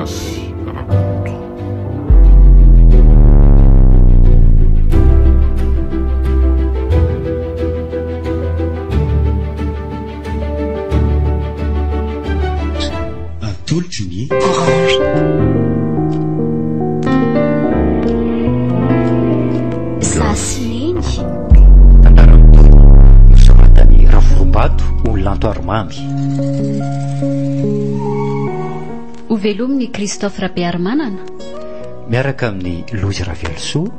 Gasy Rakoto. Atolotry ny. Orange. Za sy Neny. Tantaran'i Tony, nosoratan'i Ravorombato ho Lanto Arimamy. Ho velomin'i Christophe Rabearimanana. Miaraka amin'i Lozy Ravelosoa,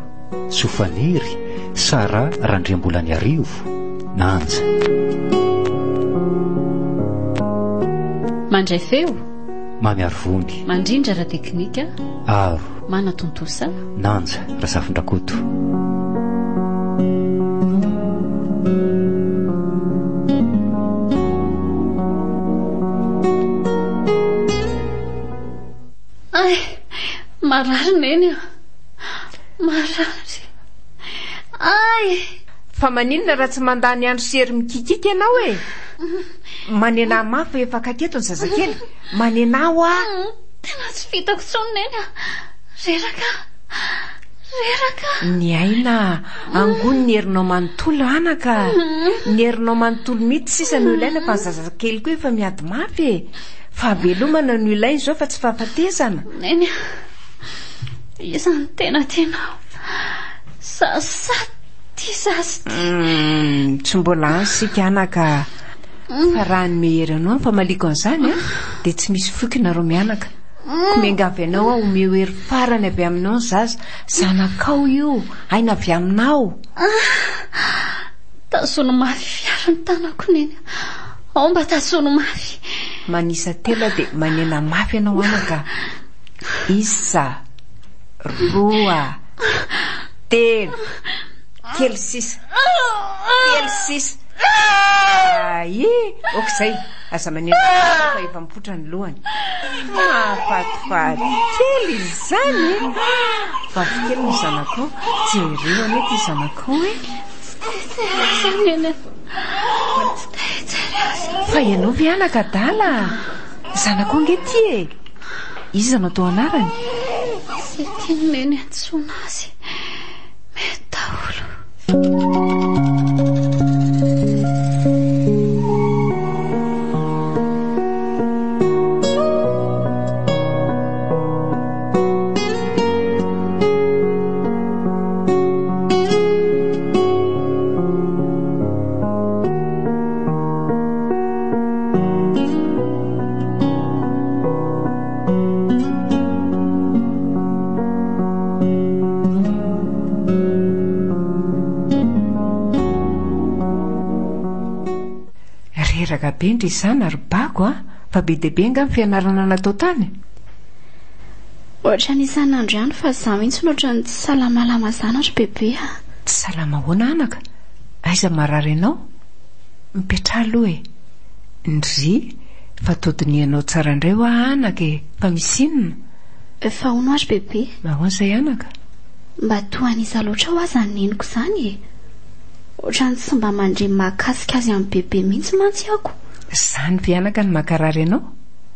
Sofaniry, Sarah Randriambolaniarivo, Nanja. Mandray feo. Mamy Arivony. Mandrindra ara-teknika. Aro. Manatontosa. Nanja Razafindrakoto. Ay, marary neny a. Marary. Ay! Fa maninona raha tsy mandany andro sy hery mikikiaka ianao e? Manenà mafy fa efa akaiky eto ny zazakely. Manenà hoa! Tena tsy vitako intsony neny a! Reraka aho. Reraka. Ny aina, angony ny herinao manontolo anaka. Ny herinao manontolo mihitsy sisa no ilaina fa ny zazakely koa efa miady mafy e. Fahavelomana no ilaina izao fa tsy fahafatesana. Neny a, iza no tena tianao? Za sa ty zaza ty? Hmm, tsy mbola any isika anaka. Fa raha hanome hery anao ny famaliako an'izany an, dia tsy misy foiko nareo mianaka. Ko miangavy anao aho omeo hery farany avy aminao ny zaza. Zanakao io, aina avy aminao. Tazono mafy ary ny tanako neny. Ao mba tazono mafy. Manisa telo aho dia manena mafy ianao anaka. Isa, roa, telo. Kely sisa. Kely sisa. Ay, ok izay. Aza manena fa efa mipoitra ny lohany. Mahafatifaty kely izany e. Vavy kely ny zanakao. Jereo anie ity zanakao e. Tsy te hijery azy aho neny a. Tsy te hijery azy. Fa ianao ve anaka adala? Zanakao ange ity e. Iza no atao anarany? Tsy tian'i neny antsoina azy. Mety daholo. Reraka be ndry izany ry Bako a! Fa be dia be angaha ny fianarana natao tany? Ohatran'ny isan'andro ihany fa izaho mihitsy no ohatran'ny tsy salamalama izany ry Bebe a! Tsy salama ahoana anaka? Aiza marary anao? Mipetraha aloha e! Ndry, fa toa dinihanao tsara indray hoa anaka e! Fa misy inona? Fa hono hoa ry Bebe? Ahoana izay anaka? Mba toa an'iza loatra hoa izany neniko izany e! Ohatran'ny tsy mba mandre mahakasika azy amin'i Bebe mihitsy mantsy ako. Izany ve anaka no mankarary anao?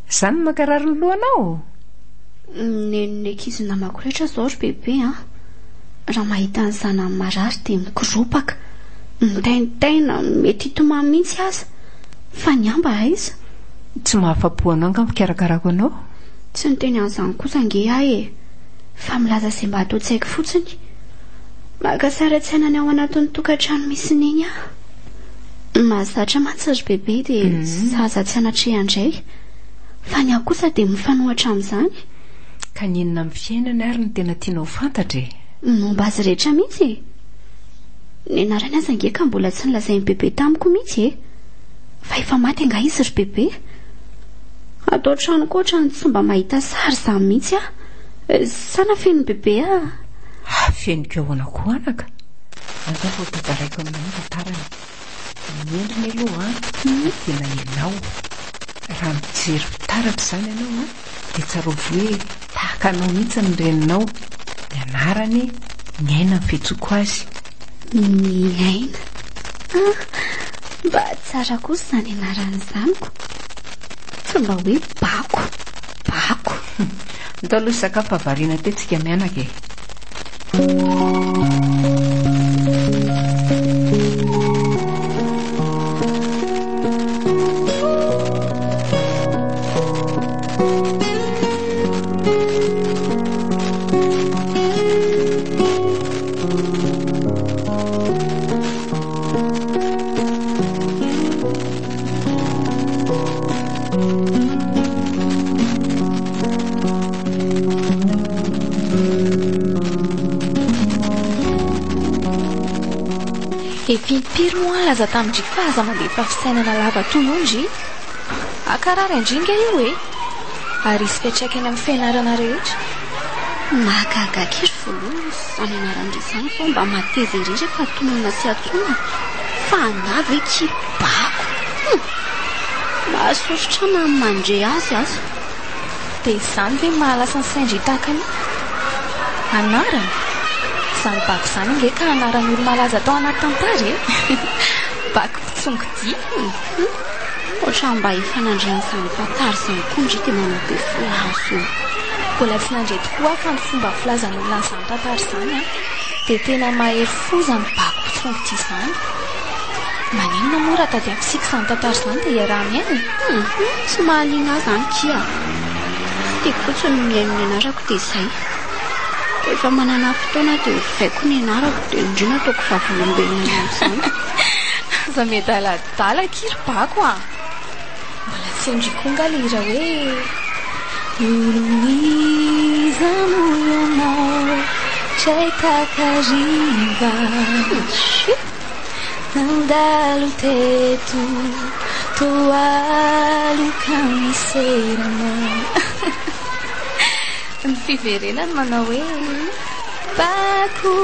Izany no mankarary ny lohanao? Nenin'ny ankizy namako rehetra izao ry Bebe an! Raha mahita ny zanany marary dia mikoropaka, mitaintaina, mety hitomany mihitsy aza. Fa ny ahy mba aiza? Tsy mahafa-po anao angaha ny fikarakarako anao? Tsy niteny an'izany kosa ange aho e! Fa milaza izay mba ato an-tsaiko fotsiny. Maka sary an-tsaina ny ao anatin'ny tokantrano misy neny aho. Mahazatra mantsy ry Bebe dia zaza tsy anatrehan-dray. Fa ny ahy kosa dia mifanohitra amin'izany. Ka ny inona amin'ny fiainany ary no tena tianao ho fantatra e? Ny momba azy rehetra mihitsy e! Ny anarany aza ange ka mbola tsy nolazain'i Bebe tamiko mihitsy e! Fa efa maty angaha izy ry Bebe? Ato an-trano koa ohatran'ny tsy mba mahita sary izany mihitsy aho. Sa nafenin'i Bebe aho? Afeniko ahoana koa anaka? Andao fa ho tantaraiko aminao ny tantarany. Ny endriny aloha an, dia tena ianao. Raha mijery fitaratra izany ianao an, dia tsarovy hoe tahaka anao mihitsy ny reninao. Ny anarany, ny aina no fiantsoako azy. Ny aina? Ah, mba tsara kosa izany anarana izany ko. Tsy mba hoe bako, bako. Ndao aloha hisakafo fa variana teo tsika mianaka e. Efa impiry moa aho nilaza tamin-dry fa aza mandefa fisainana lava toy io ndry? Hankarary an-dry nge io e! Ary hisy fiantraikany amin'ny fianarana rehetra. Mahagaga aky ry voalohany izany anaran-dry izany vao mba mateza ery rehefa tononina sy antsoina fa anah ve ki bako hum! Mahasosotra na ny mandre azy aza. Dia izany ve no mahalasa ny sain-dry tahaka an'io? Anarana? Izany bako izany ange ka anaran'olo-malaza tao anaty tantara e! Bako mpitsongodia. Hum! Ohatran'ny mba efa nandre an'izany tantara izany koa ndry dia manao be filaza eo. Mbola tsy nandre tokoa aho fa ny fomba filazan'olona an'izany tantara izany an, dia tena mahery fo izany bako mpitsongodia izany. Maninona moa raha tadiavintsika izany tantara izany dia iaraha-miaina e? Hum, tsy mahaliana ahy izany kia. Tiako fotsiny ny mihaino ny anarako dia izay. Rehefa manana fotoana aho dia ovaiko ny anarako dia ndry no ataoko vavolombelona ny amin'izany. Aza miadaladala akia ry bako a! Mbola tsy hain-dry koa nga le hira hoe Olon'iza moa ianao Tray takariva Nandalo teto Toa aloka miserana Ny fiverenany manao hoe Bako,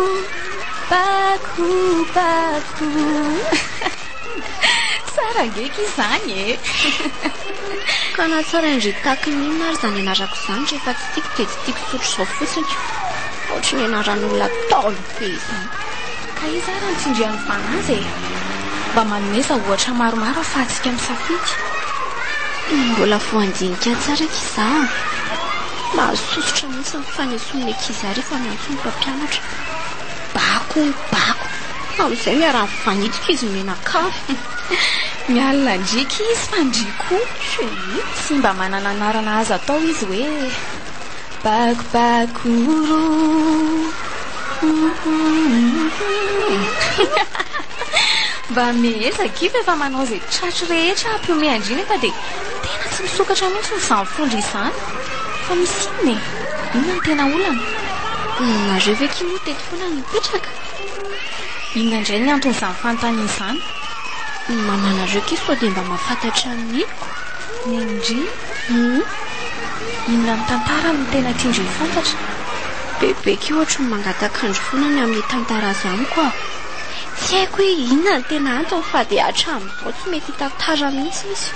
bako, bako Tsara ange akia izany e! Ka na tsarain-dry taky ny inona ary izany anarako izany rehefa tsy tiako dia tsy tiako tsotra izao fotsiny. Ohatry ny anaran'olona ntaolo be izany. Ka iza ary no tsindrian'ny vana azy e? Mba manomeza ohatra maromaro ahafahantsika misafidy. Mbola voandinika tsara akia za a! Mahasosotra mihitsy ny fanesoan'ny ankizy ahy rehefa miantso ny mpampianatra. Bako hono bako. Amin'izay miara-mivanitika izy mianakavy. Mialona ndriky izy fa ndry koa. Tsy mba manana anarana azo atao izy hoe Bako bako ro. Mba mihezaka io fa efa manao izay tratry rehetra hampihomehy an-dry nefa dia tena tsy misokatra mihitsy izany fon-dry izany. Fa misy inona e? Inona no tena olana? Nareo ve ki moa teto foana no nipetraka? Inona indray ny anton'izany fanontaniana izany? Ny mamanareo ki sao dia mba mahafantatra an'i Neniko? Nenindry? Hum. Inona amin'ny tantarany no tena tian-dry ho fantatra? Bebe ki ohatry ny mangatak'andro foana ny amin'ny hitantara azy amiko aho. Tsy haiko hoe inona no tena antony fa dia hatramin'izao tsy mety hitantara mihitsy izy.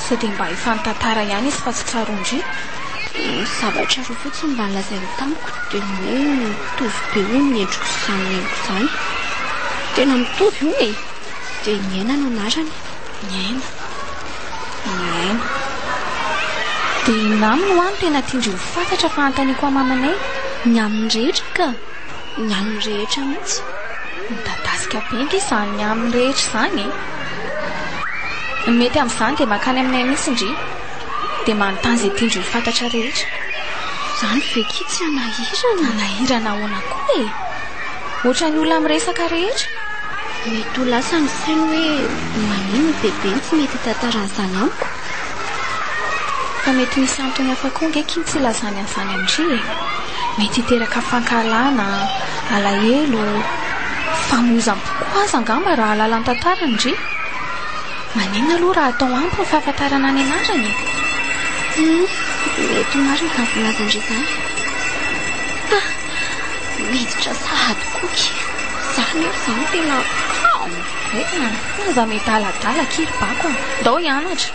Sao dia mba efa nitantara ihany izy fa tsy tsaroan-dry? Ny zavatra roa fotsiny mba nolazainy tamiko dia ny hoe mitovy be hono ny endriko sy izany neniko izany. Tena mitovy hono e! Dia Niaina no anarany. Niaina. Niaina. Dia inona aminy hoa no tena tian-dry ho fantatra fa anontaniako an'i mamanay? Ny amin'ny rehetra ka! Ny amin'ny rehetra mihitsy. Midadasika be ange izany ny amin'ny rehetra izany e! Ny mety amin'izany dia mankany aminay mihitsy ndry. Dia manontany izay tian-dry ho fantatra rehetra. Izany ve ki tsy hanahirana? Hanahirana ahoana koa e? Ohatran'ny olona miresaka rehetra. Mety ho lasa ny sainy hoe maninona i Bebe no tsy mety hitantara an'izany amiko? Fa mety misy antony hafa koa ange ki ny tsy ilazany an'izany amin-dry e! Mety hiteraka fankahalana, alahelo, famoizam-po koa aza angamba raha hahalala ny tantarany ndry. Maninona aloha raha atao ampy ny fahafantarana ny anarany e? Hum, mety marina izany voalazan-dry izany. Ha! Miditra sahady koa ki! Za nefa izany tena kamo be a! Aza miadaladala akia ry Bako a! Ndao hianatra!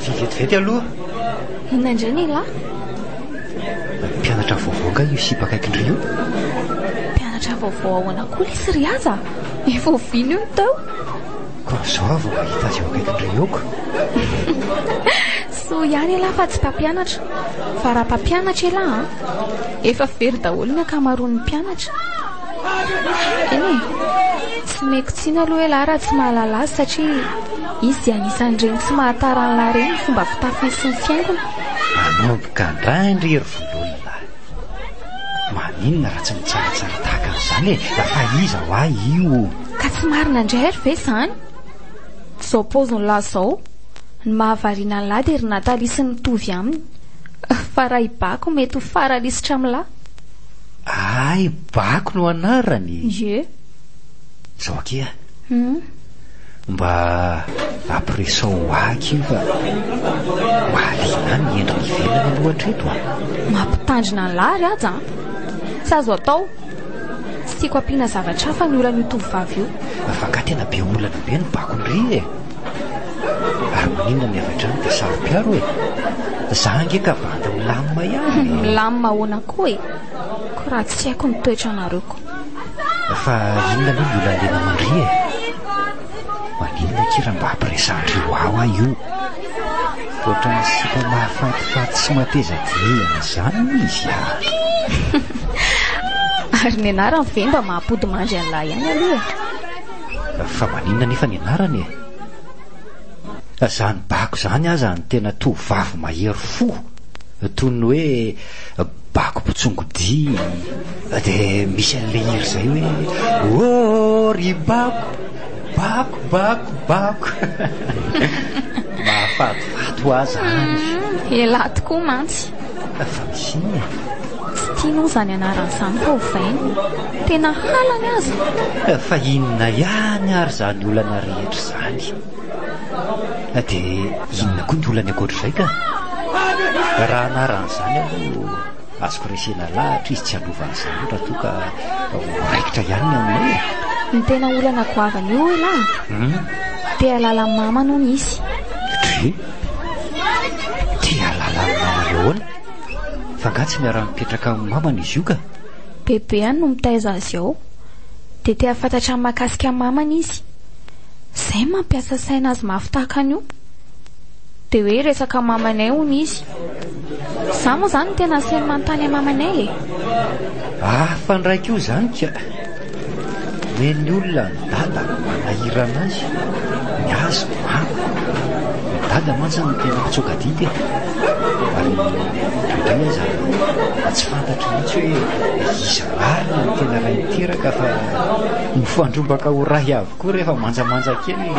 Avia vetivety aloha. Inona indray ny elah? Mpianatra vaovao angaha io sipa akaikin-dry io? Mpianatra vaovao ahoana koa lesy ry aza? Efa oviana io no teo? Koa izao aho vao mahita azy eo akaikin-dry io ko. Soa ihany elah fa tsy mpampianatra. Fa raha mpampianatra elah an, efa very daholo ny ankamaroan'ny mpianatra. Eny e, tsy omeko tsiny aloha elah raha tsy mahalala azy satria izy dia anisan'ireny tsy mahatara an'lah ireny ny fomba fitafiny sy ny fihaingony. Manomboka indray ndry ry vololona a! Maninona raha tsy mitsaratsara tahaka an'izany e! Fa iza hoa io? Ka tsy marina indray ary ve izany? Izao paozin'lah izao, ny mahavariana an'lah dia ry Nathalie sy ny mitovy aminy. Fa raha i Bako mety ho fara lisitra amin'lah. Hay, Bako no anarany? Ie. Izao akia. Hum. Mba ampiresao ho ahy akia fa mahaliana ahy ny endriny ivelany aloha hatreto a. Mampitandrina an'lah ry Haja an! Tsy azo atao. Tsy tiako ampiana zavatra hafa ny olan'io tovovavy io. Fa angaha tena be olana be ny Bako-ndry e? Ary maninona ny avy hatrany dia saro-piaro e? Za ange ka bandy milamina ihany e! Milamina ahoana koa e? Ko raha tsy haiko ny toetranareo ko. Fa inona aloha ny olan'ilay naman-dry e? Maninona akia raha mba ampiresahan-dry ho ahy hoa io? Ohatran'ny sipa mahafatifaty sy mateza dinihana izany izy ah! Ary ny anarany ve mba maha-pody mandry an'lah ihany aloha e? Fa maninona anefa ny anarany e? Izany bako izany aza no tena tovovavy mahery fo, toy ny hoe bako mpitsongodia, dia misy an'ilay hira izay hoe Oh ry bako, bako, bako, bako. Mahafatifaty hoa izany. Elah tokoa mantsy. Fa misy inona e? Tsy tiany hono izany anarany izany fa ovainy. Tena halany aza. Fa inona ihany ary izany olana rehetra izany? Dia inona koa ny olany ankoatr'izay ka? Raha anarany izany aloha azoko resena lahatra izy tsy hanova an'izany raha toa ka ho raikitra ihany ny aminao e. Ny tena olana goavana io hoy lahy a! Te hahalala ny mamany hono izy. Dry? Te hahalala ny mamany ahoana? Fa angaha tsy miara-mipetraka amin'ny mamany izy io ka? Bebeany no mitaiza azy ao. Dia te hahafantatra ny mahakasika ny mamany izy. Izay no mampiasa saina azy mafy tahaka an'io. Dia hoe resaka mamanay hono izy. Izaho moa izany no tena asainy manontany an'i mamanay e. Hafa indray koa izany ka. Omen'ny olona ny dada manahirana azy, ny azy mama. Ny dada mantsy no tena mpitsoaka adidy e. Ary indraindray aza tsy fantatro mihitsy hoe iza marina no tena ray niteraka fa mifandrombaka ho ray avokoa rehefa manjamanja kely le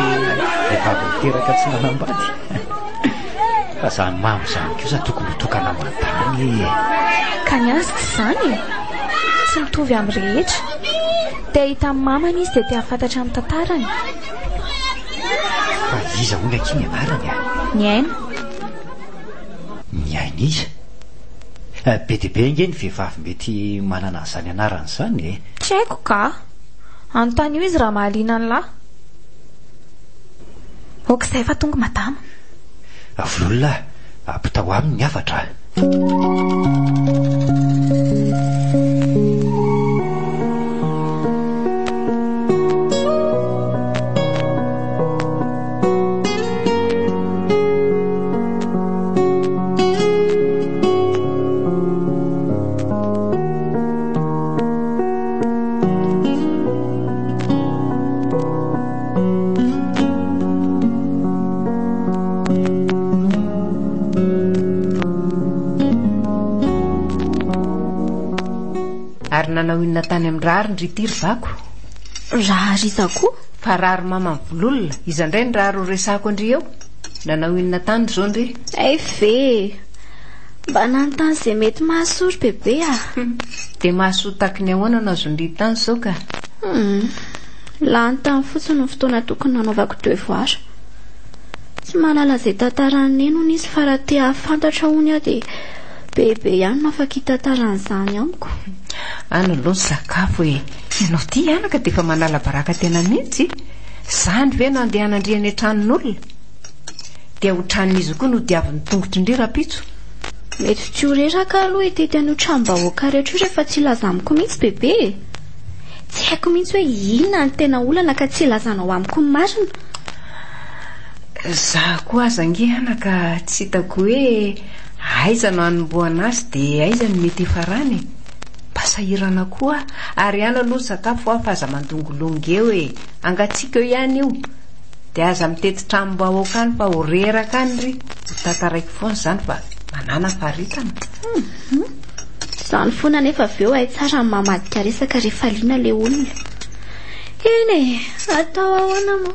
vehivavy niteraka tsy nanambady. Fa zany mamo zany kosa tokony ho tokana aman-tany e. Ka ny azy tsy izany e. Tsy mitovy amin'ny rehetra. Te hahita ny mamany izy dia te hahafantatra ny tantarany. Fa iza hono akia ny anarany a? Ny aina. Ny aina iza? Be dia be ange ny vehivavy mety manana an'izany anarana izany e. Tsy haiko ka. Anontanio izy raha mahaliana an'lah. Ok izay fa tonga madama. Vololona, ampitao aminy ny hafatra a. Ary nanao inona tany amin'ny rary ndry ity ry bako? Rary iza koa? Fa rary mama mivololona, iza indray ny rary ho resahako an-dry eo? Nanao inona tany izao ndry? Hay ve e! Mba nanontany izay mety mahasoa ry bebe a! Dia mahasoa tahaky ny ahoana no azon-dry tany izao ka? Hum. Lany tany fotsiny ny fotoana tokony nanaovako devoir. Tsy mahalala izay tantaran'i Neny hono izy fa raha te hahafantatra hono aho dia Bebe ihany no afaka hitantara an'izany amiko. Any aloha ny sakafo e! Ianao ity anaka dia efa manala baraka tena mihitsy. Izany ve no andehanan-dry any an-tranon'olona? Dia ho tranon'iza koa no diavin'ny tongotry ndry rahampitso? Mety tsy ho reraka aloha hitety an'io tranom-bahoaka rehetra io rehefa tsy hilaza amiko mihitsy bebe e! Tsy haiko mihitsy hoe inona no tena olana ka tsy hilazanao amiko ny marina. Za koa aza ange anaka tsy hitako hoe aiza no hanombohana azy dia aiza no mety hifarany e! Mba sahirana koa aho, ary any aloha ny sakafo hoa fa aza mandongilongy eo e! Hangatsiaka eo ihany io! Dia aza mitety tranom-bahoaka any fa ho reraka any ry! Ho tantaraiko foana izany fa manàna faharetana. Hum! Izany foana anefa avy eo hay tsara ny mamadika resaka rehefa liana ilay olona. Eny e! Atao ahoana moa?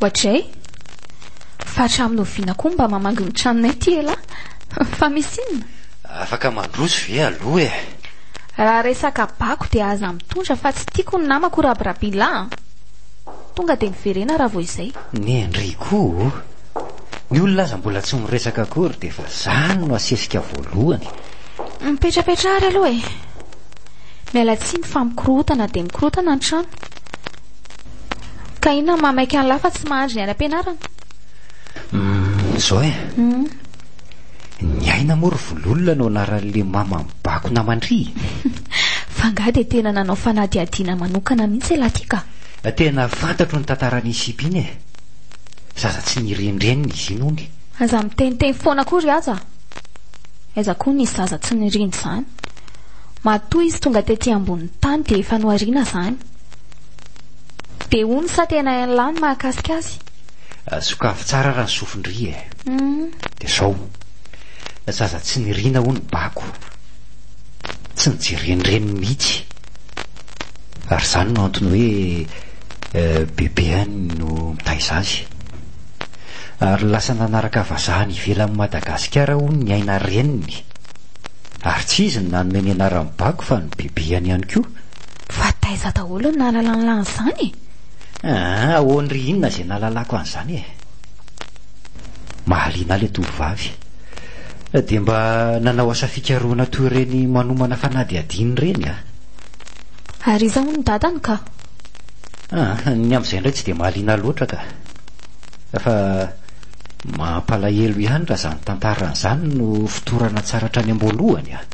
Ohatray? Fa hatramin'ny oviana koa mba mamangy ny tranonay ity elah? Fa misy inona? Afaka mandroso ve aloha e? Raha resaka bako dia aza mitondra fa tsy tiako ny namako ho rabirabilahy an! Tonga dia miverena raha vao izay. Nendry koa o! Ny olona aza mbola tsy miresaka akory dia efa zany no asesika voalohany. Mipetrapetraha ary aloha e! Miala tsiny fa mikorontana dia mikorontana ny trano. Ka inona no mahamaika an'lah fa tsy mahandry ny any am-pianarana? Humm, izao e! Ny aina moa ry Vololona no anaran'ilay maman'i Bako naman-dry e! Fa angaha dia tena nanao fanadihadiana manokana mihitsy ialahy ity ka? Tena fantatro ny tantaran'iny sipa iny e! Zaza tsy nirindreniny izy iny hono. Aza miteniteny foana koa ry Haja a! Aiza koa nisy zaza tsy niriny izany? Matoa izy tonga tety ambonin'ny tany dia efa nohariana izany. Dia hono sa tena hain'lah ny mahakasika azy? Sokafy tsara raha ny sofin-dry e! Dia izao, zaza tsy nirina hono Bako. Tsy nijereny-reniny mihitsy. Ary izany no antony hoe bebeany no mitaiza azy. Ary lasa nanaraka vazaha any ivelan'i Madagasikara hono ny aina reniny. Ary tsy izy no nanome ny anaran'i Bako fa ny bebeany ihany koa. Fa taiza daholo no nahalalan'lah an'izany e? Aa, ahoan ry inona izay nahalalako an'izany e? Mahaliana ahy ilay tovovavy. Dia mba nanao asa fikarohana toy ireny manomana fanadihadiana ireny aho. Ary iza hono ny dadany ka? Ah, ny amin'izay indray tsy dia mahaliana loatra ka. Fa mampalahelo ihany raha izany tantarany izany no fotorana tsara hatrany am-boalohany ah.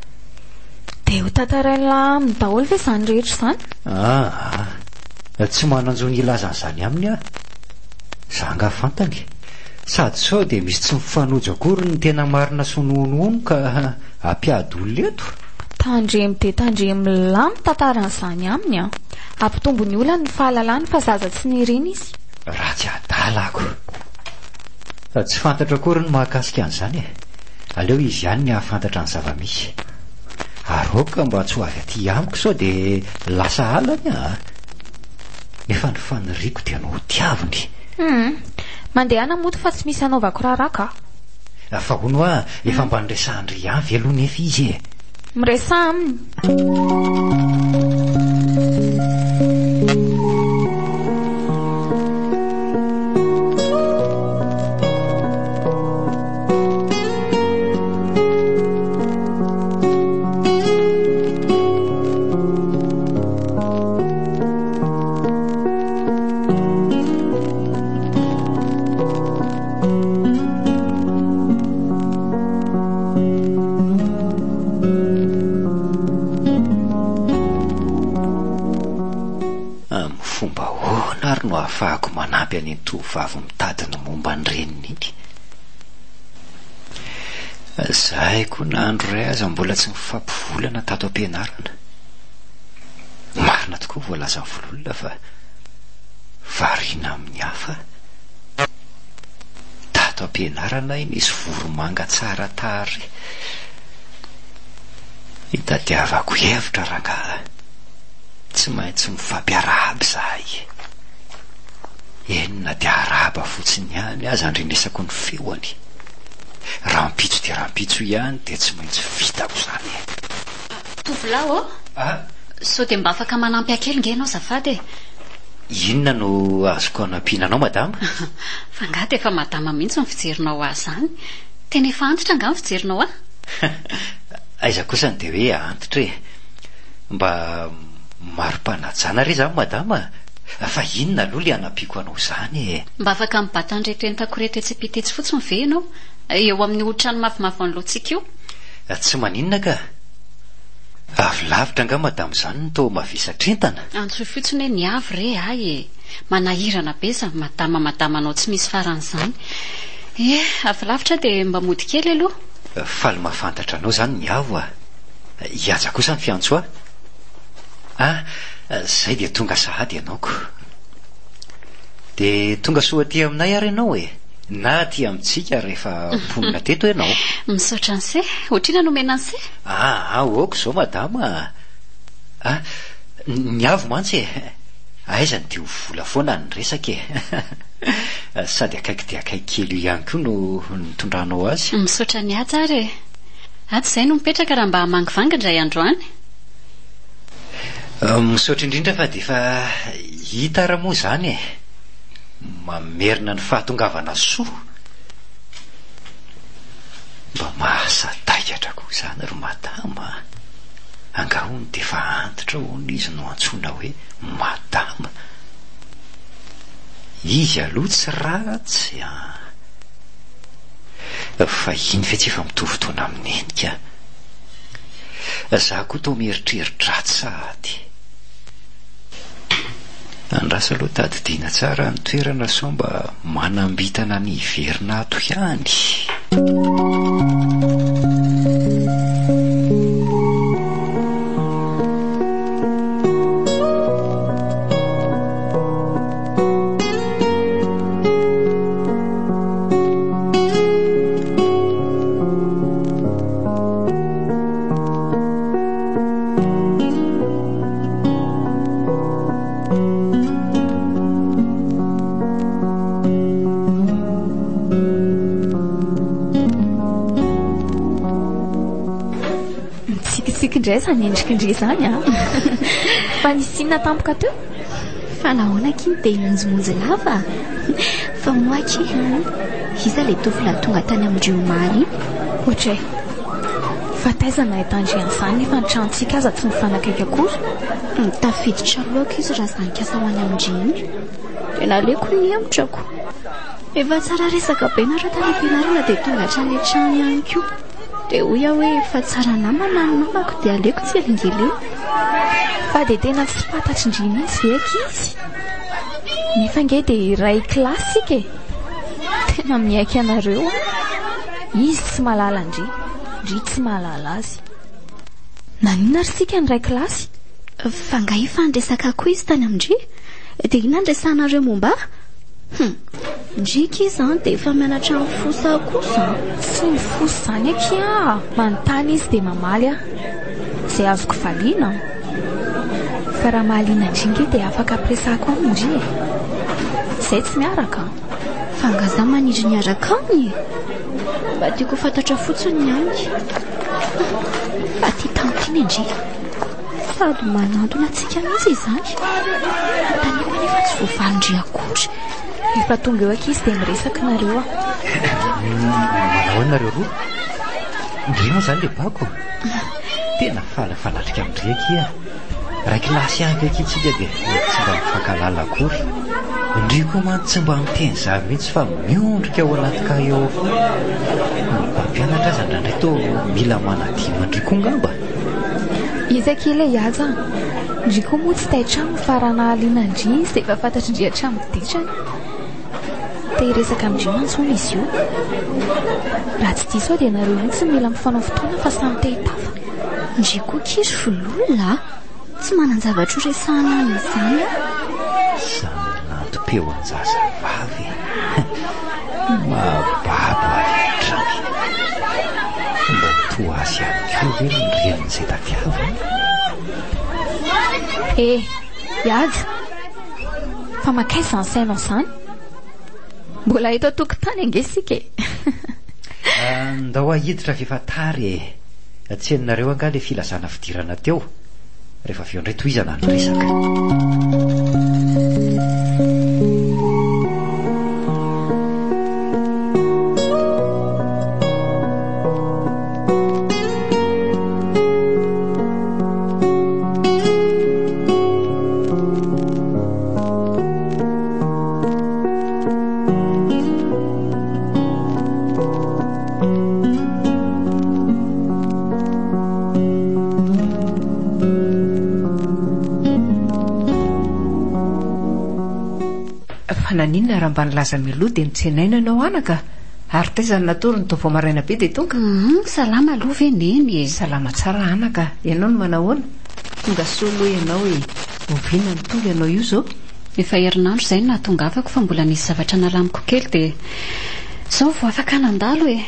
Dia ho tantarain'lah aminy daholo ve izany rehetra izany? Ah, tsy manan-jo ny hilaza an'izany aminy aho. Za angaha fantany. Sady sao dia misy tsy mifanojo akory ny tena marina sy ny honohono ka hampiady olona eto. Tandremo dia tandremo lah mitantara an'izany aminy an! Hampitombo ny olany ny fahalalany fa zaza tsy nirina izy. Ratsy adala ako. Tsy fantatro akory ny mahakasika an'izany e. Aleo izy ihany ny hahafantatra ny zava-misy. Ary aoka mba tsy ho avy aty amiko sao dia lasa halany aho. Nefa ny faniriako dia ny ho tiaviny. Hum. Mandehana mody fa tsy misy hanaovako raharaha ka. Fa hono hoa, efa mba niresahan-dry ihany ve aloha nefa izy e? Miresaha aminy. Amin'ny fomba ahoana ary no ahafahako manampy an'iny tovovavy mitady ny momba ny reniny iny? Izahay koa na andro iray aza mbola tsy nifampivolana tato am-pianarana. Marina tokoa voalazan'ny vololona fa variana amin'ny hafa. Tato am-pianarana aho nisy voromanga tsara tarehy. Itadiavako hevitra rangahy. Tsy maintsy mifampiarahaba izahay. Eny na dia arahaba fotsiny ihany aza andrenesako ny feony. Rahampitso dia rahampitso ihany dia tsy maintsy vitako izany e. Tovolahy ô! A? Sao dia mba afaka manampy ahy kely nge ianao azafady e? Inona no azoko anampiana anao madama? Fa angaha dia efa madama mihitsy ny fijerinao ahy izany? Tena efa antitra angaha ny fijerinao ahy? Aiza kosa ny dia hoe antitra e! Mba mari-panajana re izany madama a! Fa inona aloha ilay hanampiako anao izany e? Mba afaka mibata an'ireto entako ireto etsy am-pita etsy fotsiny ve ianao? Eo amin'io trano mavomavo anoloantsika io. Tsy maninona ka! Avy lavitra angaha madama izany no toa mavesatr'entana? Antsoy fotsiny hoe ny avy re ahy e! Manahirana be izany madama madamanao tsy misy farany izany. Ie, avy lavitra aho dia mba mody kely aloha. Faly mahafantatra anao izany ny avo a! Hihaja kosa ny fiantso ahy. Ah, izay dia tonga sahady ianao ko. Dia tonga soa aty aminay ary ianao e! Na aty amintsika rehefa mponina teto ianao. Misaotra an'se. Otrina no omena an'se? Ah, ok izao madama a! Ah, ny avo mantsy e! Aiza no dia ho vola foana ny resaka e! Sady akaiky dia akaiky kely io ihany koa no nitondranao azy. Misaotra an'i Haja ary e! Ato izay no mipetraka raha mba hamangivangy indray andro any. Misaotra indrindra fa dia efa hita ary moa izany e! Mamerina ny fahatongavana soa. Mba mahasadaikatra koa izany ry madama a! Angaha hono dia efa antitra hono izy no antsoina hoe madama? Izy aloha tsy ratsy an! Fa iny ve tsy efa mitovy taona amin'i Neny ka? Za koa toa mieritreri-dratsy sahady. Andraso aloha tadidiana tsara ny toerana sao mba manam-bintana ny hiverina ato ihany. Mitsikitsiky indray izany endriky ndry izany an! Fa nisy inona tampoka teo? Fa nahoana akia no te himonjimonjy lava? Fa moa akia, iza ilay tovolahy tonga tany amin-dry omaly iny? Ohatray. Fa taiza no nahitandry an'izany nefa ny tranontsika aza tsy mifanakaiky akory? Tafiditra aloha izy raha za nikasa ho any amin-dry iny. Dia naleoko nihemotra ko. Efa tsara resaka be nareo tany am-pianarana dia tonga hatrany an-trano ihany koa. Dia hoy aho hoe efa tsara namana ny namako dia aleoko tsy helingelenina. Fa dia tena tsy fantatry ndry mihitsy ve ankizy? Nefa ange dia iray kilasy isika e! Tena miaiky anareo aho. Izy tsy mahalala an-dry, ndry tsy mahalala azy. Naninona ary isika niray kilasy? Fa nga efa niresaka koa izy tany amin-dry? Dia inona no resahanareo momba ahy? Hum! Ndry akia izany dia efa mianatra mifosa kosa an! Tsy mifosa izany akia a! Manontany izy dia mamaly aho. Izay azoko valiana an! Fa raha mahaliana an-dry nge dia afaka ampiresahako aminy ndry e! Izay tsy miaraka an! Fa nga za maniry ny hiaraka aminy e! Mba tiako ho fantatra fotsiny ny aminy. Fa ty tante iny ndry sady manantona antsika mihitsy izany. Anontaniako anefa tsy voavaly-ndry akory. Efa tonga eo ankizy dia miresaka nareo a. Manao ahoana nareo roa? Ndry moa izany le bako? Tena faly mifanatrika amin-dry akia. Iray kilasy ihany ve akia tsika dia tsy mba mifankahalala akory. Ndry koa mantsy tsy mba miteny izany mihitsy fa miondrika ao anaty kahie ao foana. Ny mpampianatra aza indraindray toa mila manadino an-dry koa ngamba. Iza akia ilay Haja a? Ndry koa moa tsy taitra aminy fa raha nahaliana an-dry izy dia efa fantatry ndry hatramin'ny ditrany. Te hiresaka amin-dry mantsy hono izy io. Raha tsy diso aho dia nareo mihitsy no mila mifanao fotoana fa samy te hitafa. Ndry koa akia ry vololona a! Tsy manan-javatra ho resahana aminy izany aho. Samy lantom-peo an-jazavavy e! Mahababo avy hatrany. Mba ho toa azy ihany koa ve ny renin'izay tadiaviny? Eh, Ihaja! Fa mankaiza izany sainao izany? Mbola eto an-tokotany ange isika e! Andao hiditra f'efa tara e! Tsy henonareo angaha ilay filazana fidirana teo? Rehefa avy eo indray tohizana ny resaka. Fa naninona raha mba nilaza mialoha dia notsenaina ianao anaka? Ary taiza no natory ny tao vao maraina be dia tonga? Hum, salama aloha ve Neny e? Salama tsara anaka, ianao no manahoana? Tonga soa aloha ianao e! Oviana no tonga ianao io izao? Efa herinandro izay no nahatongavako fa mbola nisy zavatra nalamiko kely dia izao vao afaka nandalo e!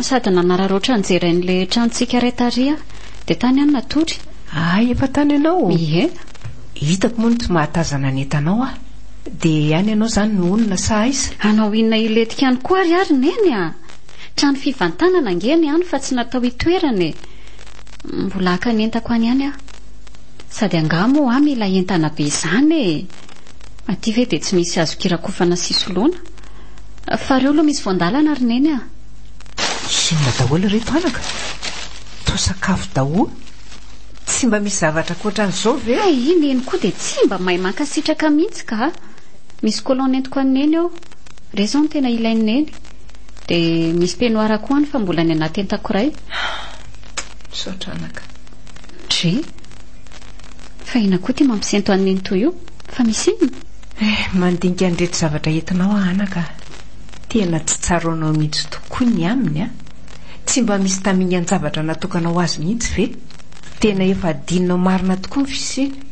Sady nanararaotra nijery an'ilay tranontsika iray tary aho dia tany aho no natory. Hay efa tany ianao? Ie. Hitako moa ny tsy mahatazana ny entanao aho. Dia any ianao izany no honina sa aiza? Hanao inona hilentika any koa ary aho ry Neny a! Trano fivantanana ange ny any fa tsy natao hitoerana e! Mbola haka ny entako any ihany aho. Sady angaha moa aho mila entana be izany e! Aty ve dia tsy misy azo kirakofana sy soloina? Fa reo aloha misy voandalana ry Neny a! Inona daholo ireto anaka? Toa sakafo daholo? Tsy mba misy zavatra ankoatran'izao ve? Hay, i Neny koa dia tsy mba mahay mankasitraka mihitsy ka! Misy colon nentiko an'i Neny eo. Ireo izao no tena ilain'i Neny. Dia misy peignoir koa any fa mbola ny anaty entako iray. Misaotra anaka. Ndry. Fa inona koa ity mampisento an'i Neny toy io? Fa misy inona? Eh, mandinika an'ireto zavatra entinao aho anaka. Tena tsy tsaroanao mihitsy tokoa ny aminy an! Tsy mba misy tamingan-javatra natokana ho azy mihitsy ve? Tena efa adinonao marina tokoa ny fisiany.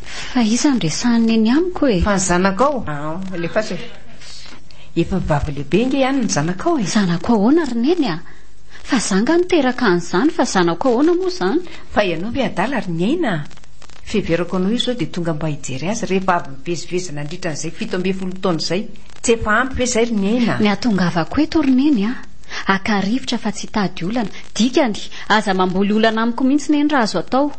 Fa iza no resahan'i Neny amiko e? Fa ny zanakao? Alefaso e. Efa vavy lehibe ange ihany ny zanakao e. Zanako ahoana ry Neny a? Fa za nga niteraka an'izany fa zanako ahoana moa izany? Fa ianao ve adala ry Niaina a? Fiheverako anao io izao dia tonga mba hijery azy rehefa avy nivezivezy nandritra an'izay 17 taona izay. Tsy efa ampy ve izay ry Niaina a? Ny hahatongavako eto ry Neny a, haka rivotra fa tsy hitady olana. Dikany, aza mamboly olana amiko mihitsy Neny raha azo atao.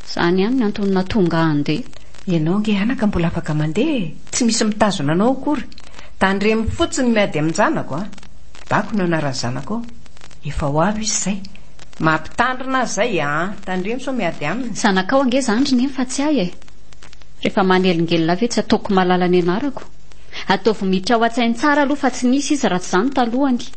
Izany ihany ny antony nahatonga ahy handeha. Ianao ange anaka mbola afaka mandeha e! Tsy misy mitazona anao akory. Tandremo fotsiny miady amin-janako a! Bako no anaran'ny zanakao. Efa ho avy izy izay. Mampitandrina azy izay a! Tandremo sao miady aminy. Zanakao ange izany ry Neny fa tsy ahy e! Rehefa manelingelina ahy ve tsy ataoko malala ny anarako? Ataovy miditra ao an-tsainy tsara aloha fa tsy nisy izy raha tsy izany talohany.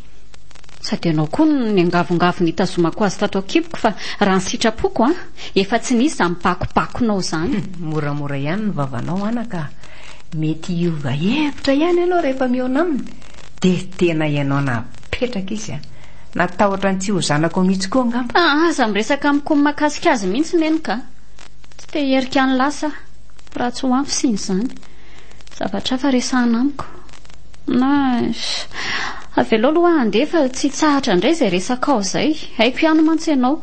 Sady ianao koa no niangavongavo nitazomako azy tato an-kiboko fa raha ny sitrapoko an, efa tsy nisy izany bakobakonao izany. Moramora ihany ny vavanao anaka a! Mety hiova hevitra ihany ianao rehefa mihaona aminy. Dia tena ianao napetraka izy an! Natahotra ny tsy ho zanakao mihitsy koa angamba. Aza miresaka amiko ny mahakasika azy mihitsy Neny ka! Tsy te hierika ny lasa aho, raha tsy ho ahy ny fisian'izany. Zavatra hafa resahana amiko. Na, avelao aloha aho handeha fa tsy hitsahatra indray izay resakao izay. Haiko ihany mantsy ianao.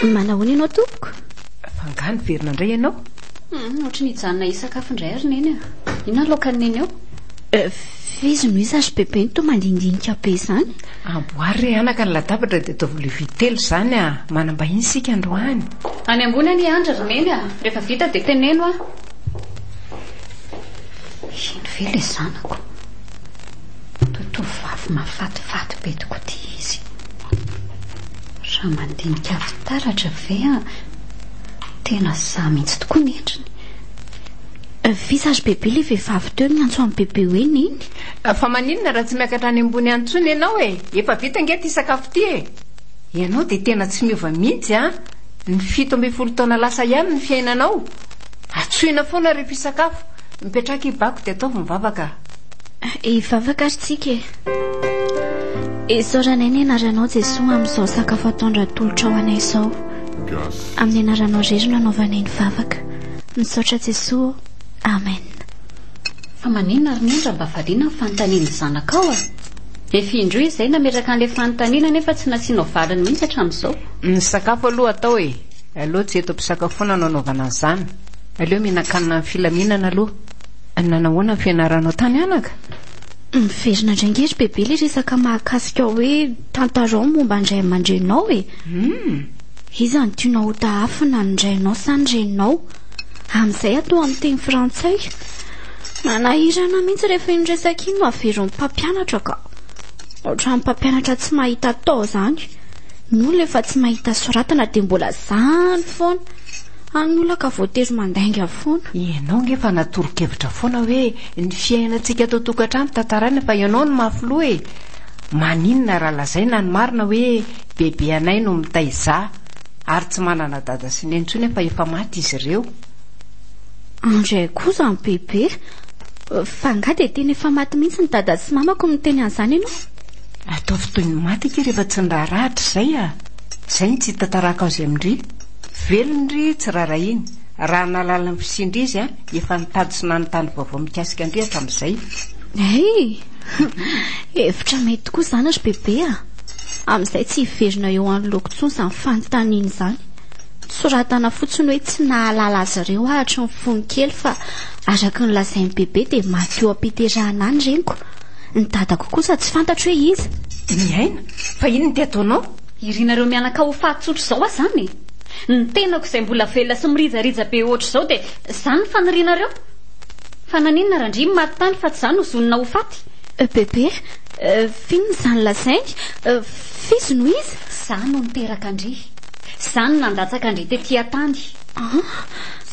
Manahoana ianao tompoko? Fa angaha niverina indray ianao? Hmm, ohatry ny hijanona hisakafo indray ary neny a. Inona ny laokan'i neny eo? Eh, f'izy no iza ry bebe no toa mandinidinika be izany? Amboary re anaka ny latabatra dia ataovy lovia telo izany a! Manam-bahiny isika androany. Any ambony anie Andry ry Neny a! Rehefa vita dia teneno aho. Iny ve ilay zanako? Toa tovovavy mahafatifaty be tokoa ity izy. Raha mandinika fitaratra ve aho, tena za mihitsy tokoa ny endriny. Visa ry bebe ilay vehivavy teo niantso an'i bebe hoe neny. Fa maninona raha tsy miakatra any ambony any intsony ianao e? Efa vita ange ity sakafo ity e! Ianao dia tena tsy miova mihitsy an! Ny 17 taona lasa ihany ny fiainanao. Antsoina foana rehefa hisakafo. Mipetraha i Bako dia ataovy mivavaka. Hivavaka ary tsika e. Isaoranay ny anaranao Jesoa amin'izao sakafo atoandro atolotrao anay izao. Amin'ny anaranao irery no anaovanay ny vavaka. Misaotra Jesoa ô. Amen. Fa maninona ry Neny raha mba valiana ny fanontanian'ny zanakao a? Efa indroa izy izay nametraka an'ilay fanontaniana nefa tsy nasianao valiny mihitsy hatramin'izao. Ny sakafo aloha atao e! Aleo tsy eto am-pisakafoana no anaovana an'izany. Aleo mihinan-kanina amin'ny filaminana aloha. Nanahoana ny fianaranao tany anaka? Miverina indray ange ry Bebe ilay resaka mahakasika hoe tantarao ny momba ny ray aman-dreninao e! Iza no tianao hotahafina, ny rainao sa ny reninao? Amin'izay atao amin'ny teny frantsay. Manahirana mihitsy rehefa iny resaka iny no averin'ny mpampianatra ka. Ohatran'ny mpampianatra tsy mahita atao izany. Ny olona efa tsy mahita soratana dia mbola izany foana. Any ny olona ka voatery mandainga foana. Ianao ange efa natoro-kevitra foana hoe ny fiainantsika ato an-tokantrano tantaraina fa ianao no mafy loha e! Maninona raha lazaina ny marina hoe bebe anay no mitaiza ary tsy manana dada sy neny intsony aho fa efa maty izy ireo. Andray koa izany bebe. Fa angaha dia tena efa maty mihitsy ny dada sy mamako no miteny an'izany ianao? Ataovy toy ny maty akia rehefa tsy niraharaha hatrizay a! Izay no tsy hitantarako azy amin-dry. Velona ry tsy raharahiany. Raha nahalala ny fisian-dry izy a, efa nitady sy nanontany vaovao mikasika an-dry hatramin'izay. Hey! Hevitra mety tokoa izany ry bebe a! Amin'izay tsy hiverina eo anoloako intsony izany fanontaniana izany. Soratana fotsiny hoe tsy nahalala azy ireo aho hatry ny fony kely fa araka ny lazain'i Bebe dia maty eo am-piterahana any reniko. Ny dadako kosa tsy fantatro hoe iza. Miaina? Fa inona ity ataonao? Irinareo mianaka ho faty tsotra izao aho izany e! Ny tenako izay mbola velona sy mirijarija be ohatr'izao dia izany ny fanirianareo? Fa naninona Randria no maty tany fa tsy izaho no zonona ho faty? Bebe, f'inona izany lazainy? F'izy no iza? Izaho no niteraka an-dry. Izaho no nandatsaka an-dry tety an-tany.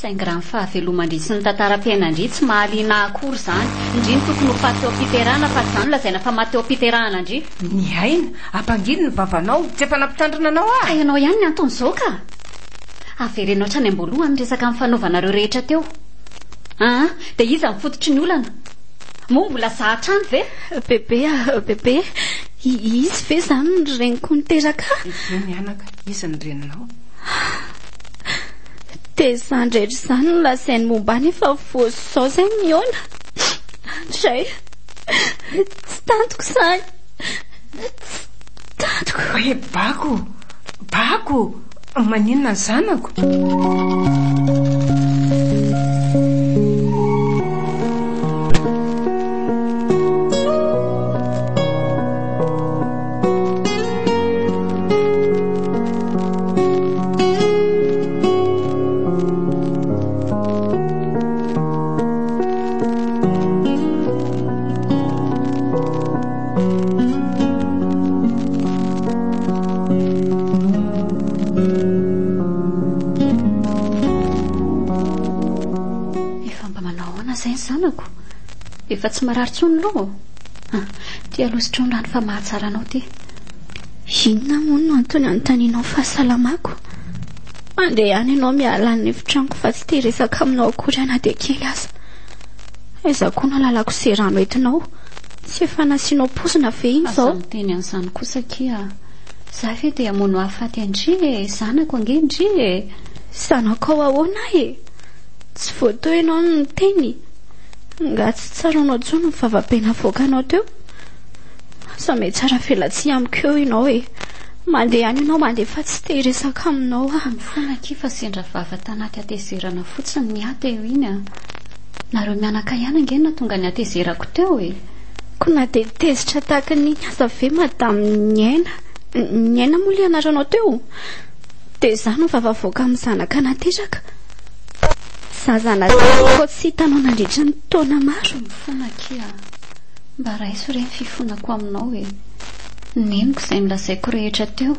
Saingy raha ny fahaveloman-dry sy ny tantaram-piainan-dry tsy mahaliana ahy akory izany. Ndry no tokony ho faty teo am-piterahana fa tsy izaho no lazaina fa maty teo am-piterahana an-dry. Mihaina, ampangino ny vavanao, tsy efa nampitandrina anao aho. Ka ianao ihany ny anton'izao ka! Avereno hatrany am-boalohany ny resaka nifanaovanareo rehetra teo. Aa, dia iza no fototry ny olana? Moa mbola za hatrany ve? Bebe a, bebe, izy ve izany ny reniko niteraka ahy? Eny anaka, izy ny reninao. Dia izany rehetra izany no lazainy momba ahy nefa vao izao izay mihaona. Andray, tsy tantiko izany. Tsy tantiko. Eh, Bako, Bako, maninona ny zanako? Efa mba manao ahoana izay ny zanako? Efa tsy marary intsony loha? Ah, ty aloha sotroy ny rano fa mahatsara anao ty. Inona moa no antony anontanianao ny fahasalamako? Andeha ihany ianao miala ny efitranoko fa tsy te hiresaka aminao akory aho na dia kely aza. Aiza koa no alalako izay rano entinao? Tsy efa nasianao pozina ve iny izao? Aza miteny an'izany kosa akia. Za ve dia hamono hahafaty an-dry e? Zanako ange ndry e! Zanakao ahoana aho e? Tsy vao teo ianao no niteny? Nga tsy tsaroanao intsony ny vavabe navoakanao teo? Aza mihatsara velatsihy amiko eo ianao e! Mandeha any ianao mandeha fa tsy te hiresaka aminao aho. Mifona akia fa sendra vava tanaty hatezerana fotsiny ny ahy teo iny a! Nareo mianaka ihany ange no nahatonga ny hatezerako teo e! Ko na dia tezitra tahaka ny iny aza ve madame Niaina, Niaina moa ilay anaranao teo? Dia izaho no vavavoaka amin'ny zanaka nateraka. Zaza nateraka tsy hitanao nandritra ny taona maro. Mifona akia a! Mba raiso re ny fifonako aminao e! Neniko izay nolazaiko rehetra teo.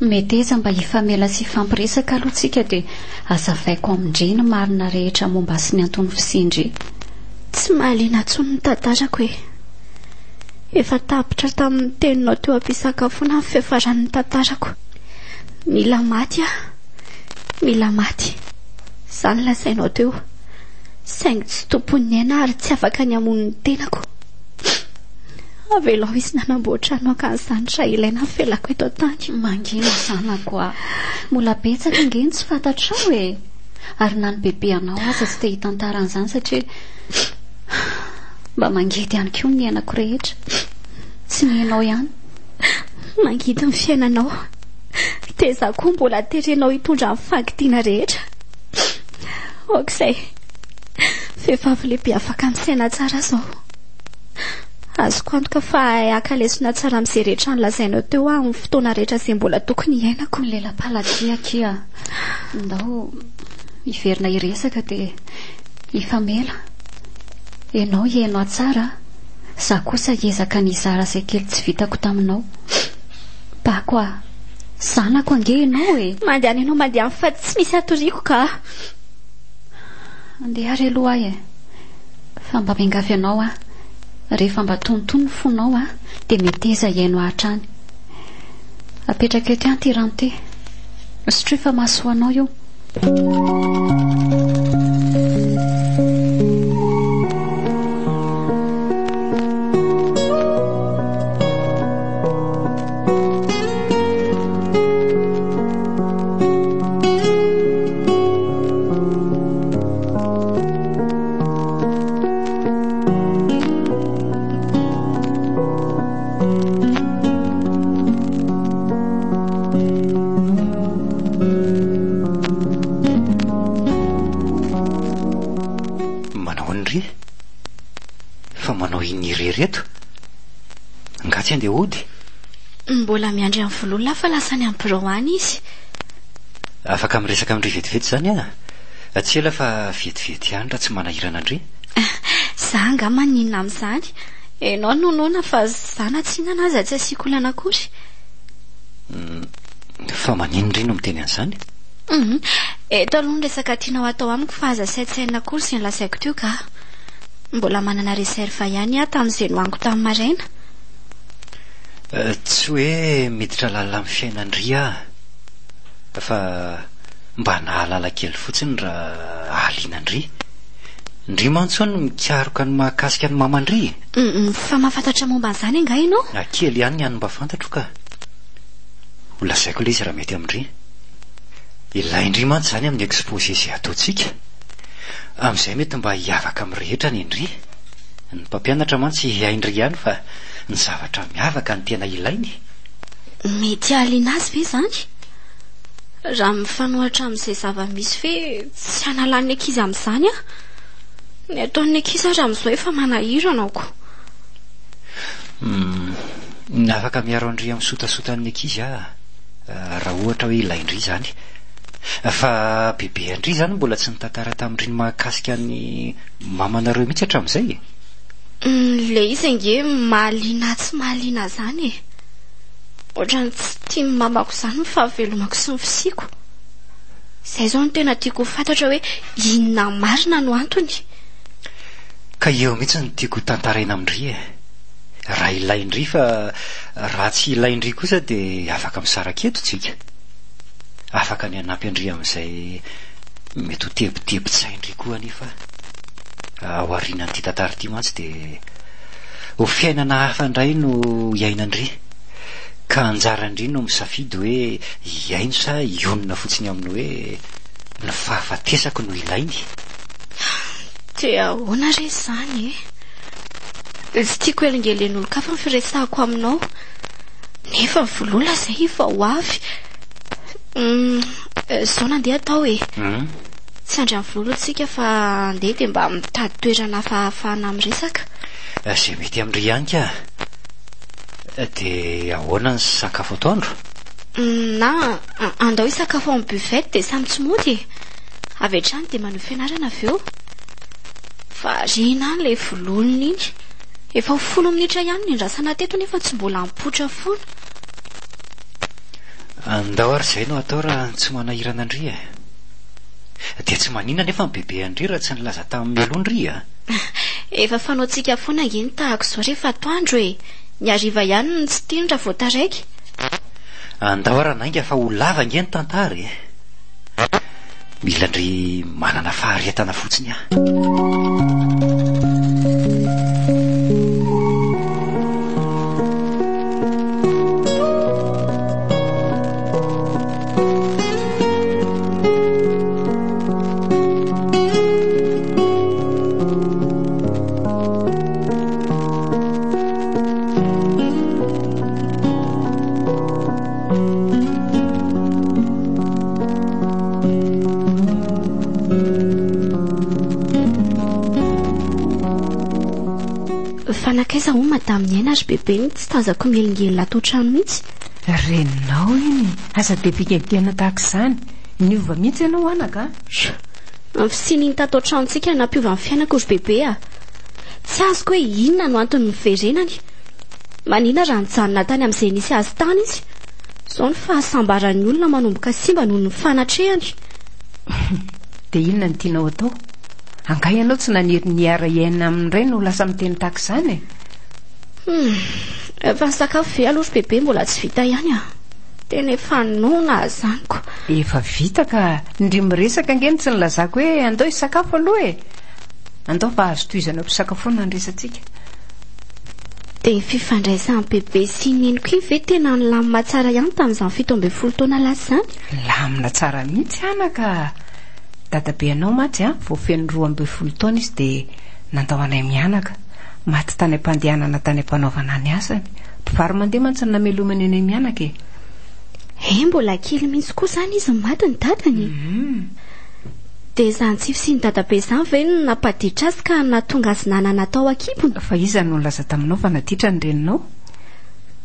Meteza mba hifamela sy hifampiresaka aloha tsika dia azavaiko amin-dry ny marina rehetra momba sy ny anton'ny fisian-dry. Tsy mahaliana intsony ny tantarako e! Efa tapitra tamin'ny teninao teo am-pisakafoana ny fiafaran'ny tantarako. Mila maty aho. Mila maty. Izany lazainao teo. Saingy tsy tompon'ny aina ary tsy afaka ny hamono ny tenako. Avelao izy nanamboatra trano haka an'izany raha ilaina ny felako eto an-tany. Mangina zanako a! Mbola betsaka ange ny tsy fantatrao e! Ary na ny bebe anao aza tsy te hitantara an'izany satria mba mangidy ihany koa ny iainako rehetra. Tsy ny ianao ihany. Mangidy ny fiainanao. Dia izaho koa mbola terenao hitondra ny fangidiana rehetra. Aok'izay. Vehivavy lehibe afaka misaina tsara izao. Azoko antoka fa hahay haka lesona tsara amin'izay rehetra nolazainao teo aho amin'ny fotoana rehetra izay mbola tokony hiainako. Lela-paladia akia. Ndao hiverina hiresaka dia hifamela. Ianao hihaino ahy tsara, izaho kosa hiezaka ny hizara izay kely tsy vitako taminao. Bako a! Zanako ange ianao e! Mandehana ianao mandehana fa tsy misy hatoriako ka! Andeha ary aloha aho e! Fa mba miangavy anao aho, rehefa mba tonitony ny fonao a, dia meteza hihaino ahy hatrany. Apetrako eto ihany ity rano ity. Sotroy fa mahasoa anao io. Manao an'i ry? Fa manao inona irery eto? Angaha tsy handeha hody? Mbola miandry an'i Vololona aho fa lasa any amin'ny birao any izy. Afaka miresaka amin-dry vetivety izany aho? Tsy ela fa vetivety ihany raha tsy manahirana an-dry. Za angaha maninona amin'izany? Ianao no noana fa za na tsy hihinana aza tsy asiako olana akory. Fa maninona ry no miteny an'izany? Hum, eto aloha ny resaka tianao atao amiko fa aza saintsainina akory izay nolazaiko teo ka. Mbola manana réserve ihany aho tamin'izay nohaniko tamin'ny maraina. Tsy hoe miditra lalina amin'ny fiainan-dry aho fa mba nahalala kely fotsiny raha hahaliana an-dry. Ndry mantsy hono mikaroka ny mahakasika ny maman-dry e! Humm, fa mahafantatra momba an'izany angaha ianao? Ah, kely ihany ny an'ny mba fantatro ka. Ho lazaiko ilay izy raha mety amin-dry. Ilain-dry mantsy izany amin'ny exposé izay ataontsika. Amin'izay mety mba hiavaka amin'ny rehetra ny an-dry. Ny mpampianatra mantsy hain-dry ihany fa ny zavatra miavaka no tena ilainy. Mety hahaliana azy ve izany? Raha mifanohitra amin'izay zava-misy ve tsy hanalan'ny ankizy amin'izany aho? Ny ataon'ny ankizy ary amin'izao efa manahirana ko. Humm, afaka miaro an-dry amin'ny sotasotan'ny ankizy aho raha ohatra hoe ilain-dry izany. Fa bebe an-dry izany mbola tsy nitantara tamin-dry ny mahakasika ny mamanareo mihitsy hatramin'izay e? Ilay izy ange mahaliana ahy tsy mahaliana ahy izany e. Ohatran'ny tsy tian'ny mamako izany ny fahavelomako sy ny fisiako. Izay izao no tena tiako ho fantatra hoe inona marina no antony. Ka eo mihitsy no tiako ho tantaraina amin-dry e. Raha ilain-dry fa raha tsy ilain-dry kosa dia afaka misaraka eto tsika. Afaka ny hanampy an-dry amin'izay mety ho tebitebin-tsain-dry koa anefa aho. Ao aorianan'ity tantara ity mantsy dia ho fiainana hafa indray no hiainan-dry. Ka anjaran-dry no misafidy hoe hihaino sa hionona fotsiny amin'ny hoe ny fahafatesako no ilainy? Dia ahoana re izany e? Tsy tiako helingelen'olon-kafa ny firesahako aminao. Nefa volola izay efa ho avy. Izao no andeha atao e. Tsy handry amin'ny volola tsika fa andeha dia mba mitady toerana hafa ahafahana miresaka. Izay mety amin-dry ihany ka. Dia ahoana ny sakafo atoandro? Na andao hisakafo ao amin'ny buvette dia samy tsy mody e! Avy hatrany dia manohy fianarana avy eo. Variana any ilay vololona iny. Efa ho folo minitra ihany nindrasana teto nefa tsy mbola nipoitra foana. Andao ary izay no atao raha tsy manahirana an-dry e! Dia tsy maninona anefa ny bebe an-dry raha tsy nilaza taminy mialoha ndry a! Efa fanaontsika foana ange ny tahaka izao rehefa atoandro e! Ny hariva ihany no tsy tiany raha vao taraiky. Andao ary hanainga fa ho lava ange ny tantara e! Mila ndry manana faharetana fotsiny aho. Fa nankaiza hono Madame Niaina ry Bebe no tsy tazako mihelingelina ato an-trano mihitsy? Reninao iny, aza dia bingabingana tahaka izany. Niova mihitsy ianao anaka a! Ny fisian'iny tato an-tranontsika nampiova ny fiainako ry Bebe a! Tsy azoko hoe inona no antony niverenany. Manina raha nijanona tany amin'izay nisy azy tany izy. Izao ny fahasambaran'ny olona manomboka simba noho ny fanatrehany. Dia inona no tianao atao? Angaha ianao tsy naniry ny hiara-hiaina amin'ny ray no lasa miteny tahaka izany e? Hum, fa ny sakafo ve aloha ry Bebe mbola tsy vita ihany a? Tena efa noana aho izany ko. Efa vita ka. Ndry miresaka ange no tsy nilazako hoe andao hisakafo aloha e. Andao fa azo tohizana eo am-pisakafoana ny resatsika. Dia ny fifandraisan'i Bebe sy i Neniko iny ve tena nilamina tsara ihany tamin'izany 17 taona lasa izany? Nilamina tsara mihitsy anaka a! Dadabe anao mantsy an, vao feno 12 taona izy dia nandao anay mianaka. Maty tany am-pandehanana tany am-panaovana ny asany. Mpivaro-mandeha mantsy no namelomany anay mianaka e! He, mbola kely mihitsy koa izany izy no maty ny dadany e! Dia izany tsy fisian'i dadabe izany ve no nampaditra azy ka nahatonga azy nanana tao an-kibony? Fa iza no nilaza taminao fa naditra ny reninao?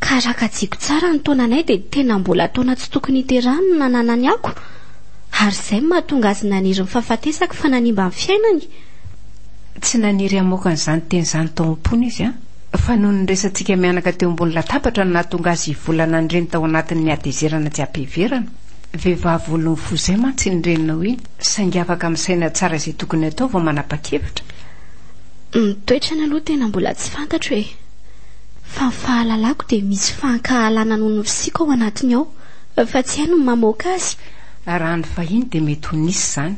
Ka raha kajiako tsara ny taonanay dia tena mbola taona tsy tokony hiterahany no nananany ako. Ary izay no mahatonga azy naniry ny fahafatesako fa nanimba ny fiainany. Tsy naniry hamoaka an'izany teny izany tao am-pony izy an! Fa noho ny resatsika mianaka teo ambony latabatra no nahatonga azy hivolana an'ireny tao anatin'ny hatezerana tsy am-piheverana. Vehivavy olon'ny fo izay mantsy iny reninao iny, saingy afaka misaina tsara izay tokony hatao vao manapa-kevitra. Ny toetrany aloha tena mbola tsy fantatro e! Fa ny fahalalako dia misy fankahalana noho ny fisiako ao anatiny ao, fa tsy haino ny mamoaka azy. Raha ny fahiny dia mety ho nisy izany,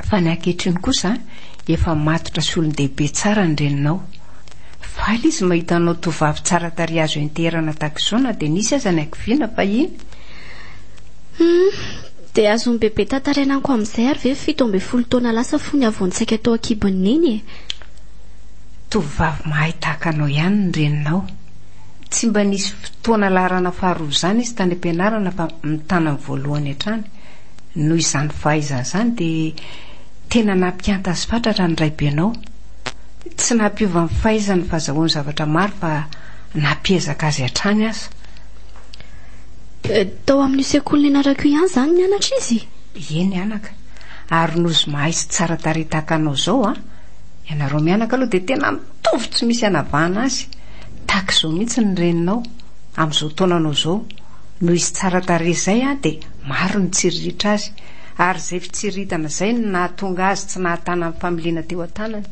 fa ny ankehitriny kosa efa matotra sy olon-dehibe tsara ny reninao. Faly izy mahita anao tovovavy tsara tarehy azo ianteherana tahaka izao na dia nisy aza ny hakiviana fahiny. Hum, dia azon'i Bebe tantaraina amiko amin'izay ary ve ny 17 taona lasa fony aho vao nitsaika tao an-kibon'i Neny e? Tovovavy mahay tahaka anao ihany ny reninao. Tsy mba nisy fotoana laharana faharoa izany izy tany am-pianarana fa mitana ny voalohany hatrany. Noho izany fahaizany izany dia tena nampihanta azy fatratra ny raibenao. Tsy nampiova ny fahaizany ny fahazahoany zavatra maro fa nampiezaka azy hatrany aza. Tao amin'io sekoly nianarako io ihany izany nianatra izy? Eny anaka. Ary noho izy mahay sy tsara tarehy tahaka anao izao an! Ianareo mianaka aloha dia tena mitovy tsy misy anavahana azy. Tahaka izao mihitsy ny reninao, amin'izao taonanao izao. Noho izy tsara tarehy izay an, dia maro ny nitsiriritra azy. Ary izay fitsiriritana izay no nahatonga azy tsy nahatana ny familiana teo an-tanany.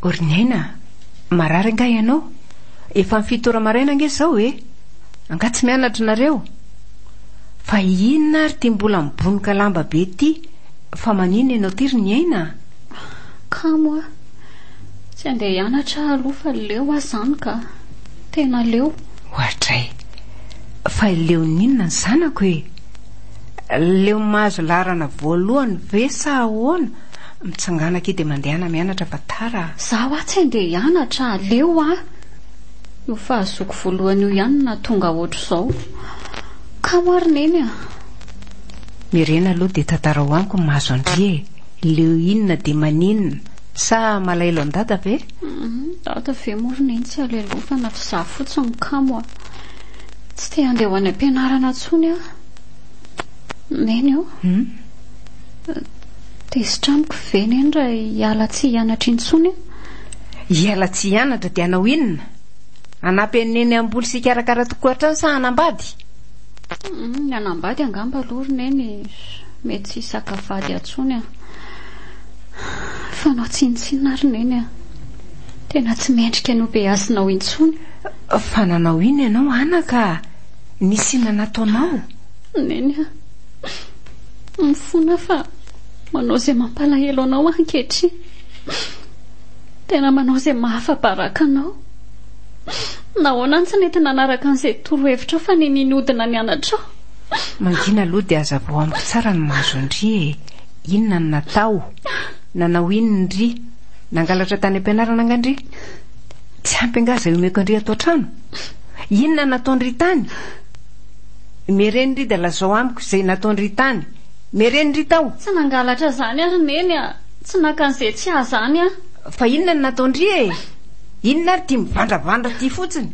O ry Naina, marary angaha ianao? Efa ny fito ora maraina ange izao e! Angaha tsy mianatra nareo? Fa inona ary ity mbola mibonoka lamba be ity? Fa maninona ianao ity ry Niaina? Kamo aho. Tsy handeha hianatra aho aloha fa leo aho izany ka. Tena leo. Oadray. Fa leon'ny inona ny zanako e? Leo mahazo laharana voalohany ve sa ahoana? Mitsangàna akia dia mandehana mianatra fa tara a. Izaho aho tsy handeha hianatra, leo aho. Io fahazoako voalohany io ihany no nahatonga ohatr'izao. Kamo ary Neny a! Miverena aloha dia tantarao amiko ny mahazo an-dry e! Leo inona dia maninona? Sa malahelo an'i Dada ve? Dada ve moa ry Neny tsy alelovana fa izaho fotsiny no kamo a! Tsy te handeha ho any am-pianarana intsony aho. Neny ô! Tezitra amiko ve Neny raha hiala tsy hianatra intsony aho? Hiala tsy hianatra dia hanao inona? Hanampy an'i Neny hamboly sy hikarakara tokantrano sa hanambady? Ny hanambady angamba aloha ry Neny mety tsy hisaka vady intsony aho. Fanao tsinontsinona ry Neny a! Tena tsy mendrika ny hobeazinao intsony. Fa nanao inona ianao anaka a? Nisy inona nataonao? Neny a! Mifona aho fa manao izay mampalahelo anao aho ankehitriny. Tena manao izay maha-afa-baraka anao. Nahoana aho tsy nety nanaraka an'izay torohevitrao fa niniana nihodina nianatra ao? Mangina aloha dia hazavao amiko tsara ny mahazo an-dry e! Inona no natao? Nanao inona ndry? Nangalatra tany am-pianarana angaha ndry? Tsy ampy angaha izay omeko an-dry ato an-trano? Inona no nataon-dry tany? Mereno ndry dia lazao amiko izay nataon-dry tany. Mereno ndry tao! Tsy nangalatra izany aho ry Neny a! Tsy naka an'izay tsy ahy izany aho. Fa inona no nataon-dry e? Inona ary ity mivandravandra ity fotsiny?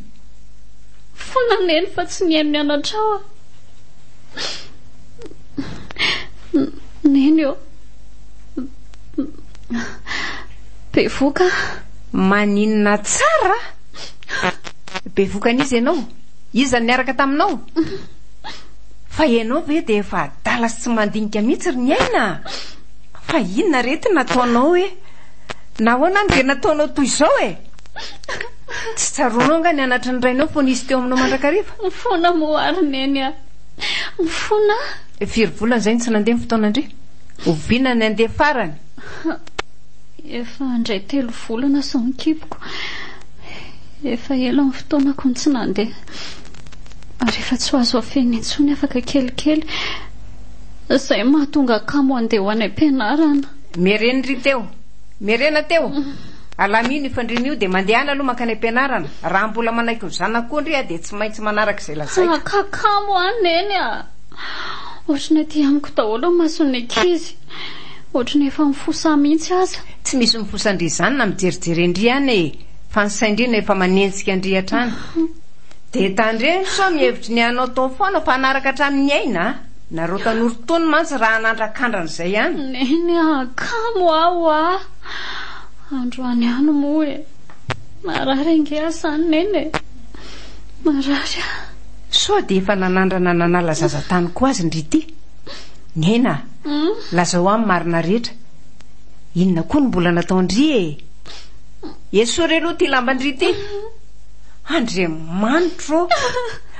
Fona Neny fa tsy nihaino ny anatrao aho. Neny ô. Bevoka aho. Maninona tsara? Bevoka an'iza ianao? Iza no niaraka taminao? Fa ianao ve dia efa adala sy tsy mandinika mihitsy ry Niaina a? Fa inona re ity nataonao e? Nahoana no dia nataonao toy izao e? Tsy tsaroanao angaha ny anatry ny rainao fony izy teo aminao mandrakariva? Mifona moa ary Neny a! Mifona aho. Firy volana izay no tsy nandeha ny fotoanan-dry? Oviana ny handeha farany? Efa handray telo volana izao ny kiboko. Efa ela ny fotoanako no tsy nandeha. Ary efa tsy ho azo afenina intsony afaka kelikely. Izay no mahatonga kamo handeha ho any am-pianarana. Mereno ry teo. Merena teo. Alamino io fandriana io dia mandehana aloha mankany am-pianarana. Raha mbola manaiky ho zanako koa ndry aho dia tsy maintsy manaraka izay lazaiko. Haka kamo aho Neny a! Ohatry ny aty amiko daholo ny mason'ny ankizy. Ohatry ny efa mifosa mihitsy aza. Tsy misy mifosa an-dry izany na mijerijery an-dry any e! Fa ny sain-dry no efa manenjika an-dry hatrany. Dia tandremo sao mihevitry ny hanao tao foana fa hanaraka hatramin'ny aina a! Nareo tanora tony mantsy raha hanandrakandrana izay ihany. Neny a! Kamo aho a! Androany ihany moa e! Marary ange aho izany Neny e! Marary aho. Sao dia efa nanandrana nanala zaza tany koa azy ndry ity? Nena a! Lazao ahy ny marina rehetra. Inona koa no mbola nataon-dry e? Esory aloha ity lamban-dry ity. Andriamanitro ô!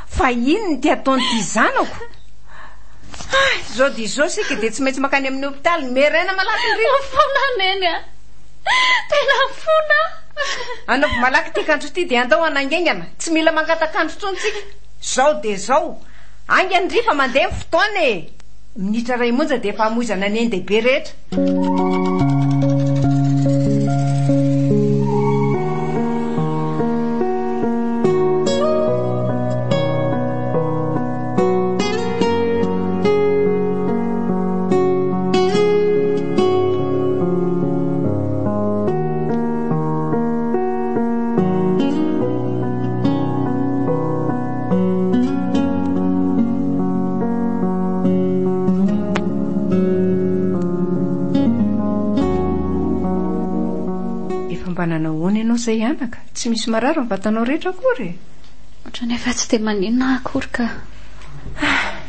Fa inona ity ataon'ity zanako? Hay, izao dia izao isika dia tsy maintsy mankany amin'ny hopitaly. Meraina malaky ndry. Mifona Neny a! Tena mifona aho. Anaovy malaky ity akanjo ity dia andao hanaingaingana. Tsy mila mangataka andro intsony tsika. Izao dia izao. Haingana ndry fa mandeha ny fotoana e! Minitra iray monja dia efa hamoizana ny ain-dehibe rehetra. Efa mba nanao ahoana ianao izay anaka? Tsy misy marary ny vatanao rehetra akory e? Ohatran'ny efa tsy dia maninona ahy akory ka. Ah,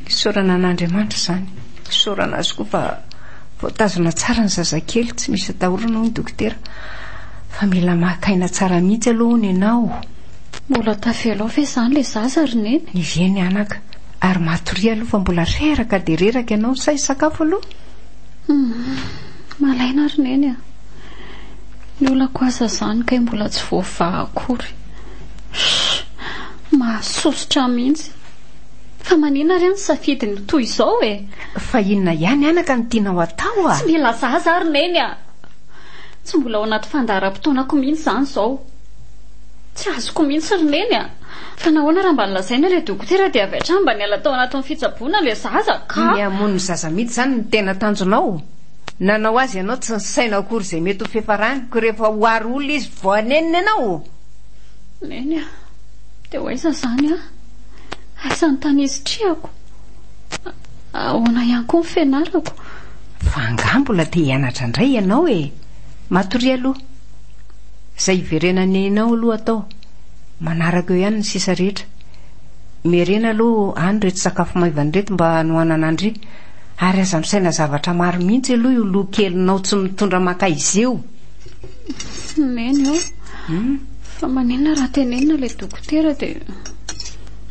isaorana an'Andriamanitra izany. Isaorana azy koa fa voatazona tsara ny zazakely, tsy misy atahorana hoy ny dokotera. Fa mila maka aina tsara mihitsy aloha hono ianao. Mbola tavela ao ve izany ilay zaza ry Neny? Eny anaka, ary matoria aloha fa mbola reraka dia reraka ianao, sa hisakafo aloha? Hum, malaina ry Neny a! Ny olako aza izany kay mbola tsy voavaha akory. Shh! Mahasosotra mihitsy. Fa maninona ary aho nisafidy ny ho toy izao e? Fa inona ihany anaka no tianao atao a? Tsy mila zaza aho ry Neny a! Tsy mbola ao anaty fandaharam-potoanako mihitsy izany izao. Tsy azoko mihitsy ry Neny a! Fa nahoana raha mba nolazaina ilay dokotera dia avy hatrany mba niala tao anatin'ny fitsaboana ilay zaza ka! Ny hamono ny zaza mihitsy izany no tena tanjonao? Nanao azy ianao tsy nisaina akory izay mety ho fiafarany ko rehefa ho ary olona izy vao hanenina ianao? Neny a! Dia ho aiza izany aho? Aiza ny tany hisitrihako? Ahoana ihany koa ny fianarako? Fa angaha mbola te hianatra indray ianao e? Matoria aloha. Izay hiverenan'ny ainao aloha atao. Manaraka eo ihany ny sisa rehetra. Miherena aloha any ireto sakafo maivana ireto mba hanohanana an-dry. Ary aza misaina zavatra maro mihitsy aloha io loha kelinao tsy mitondra mankaiza io. Neny ô, fa maninona raha tenenina ilay dokotera dia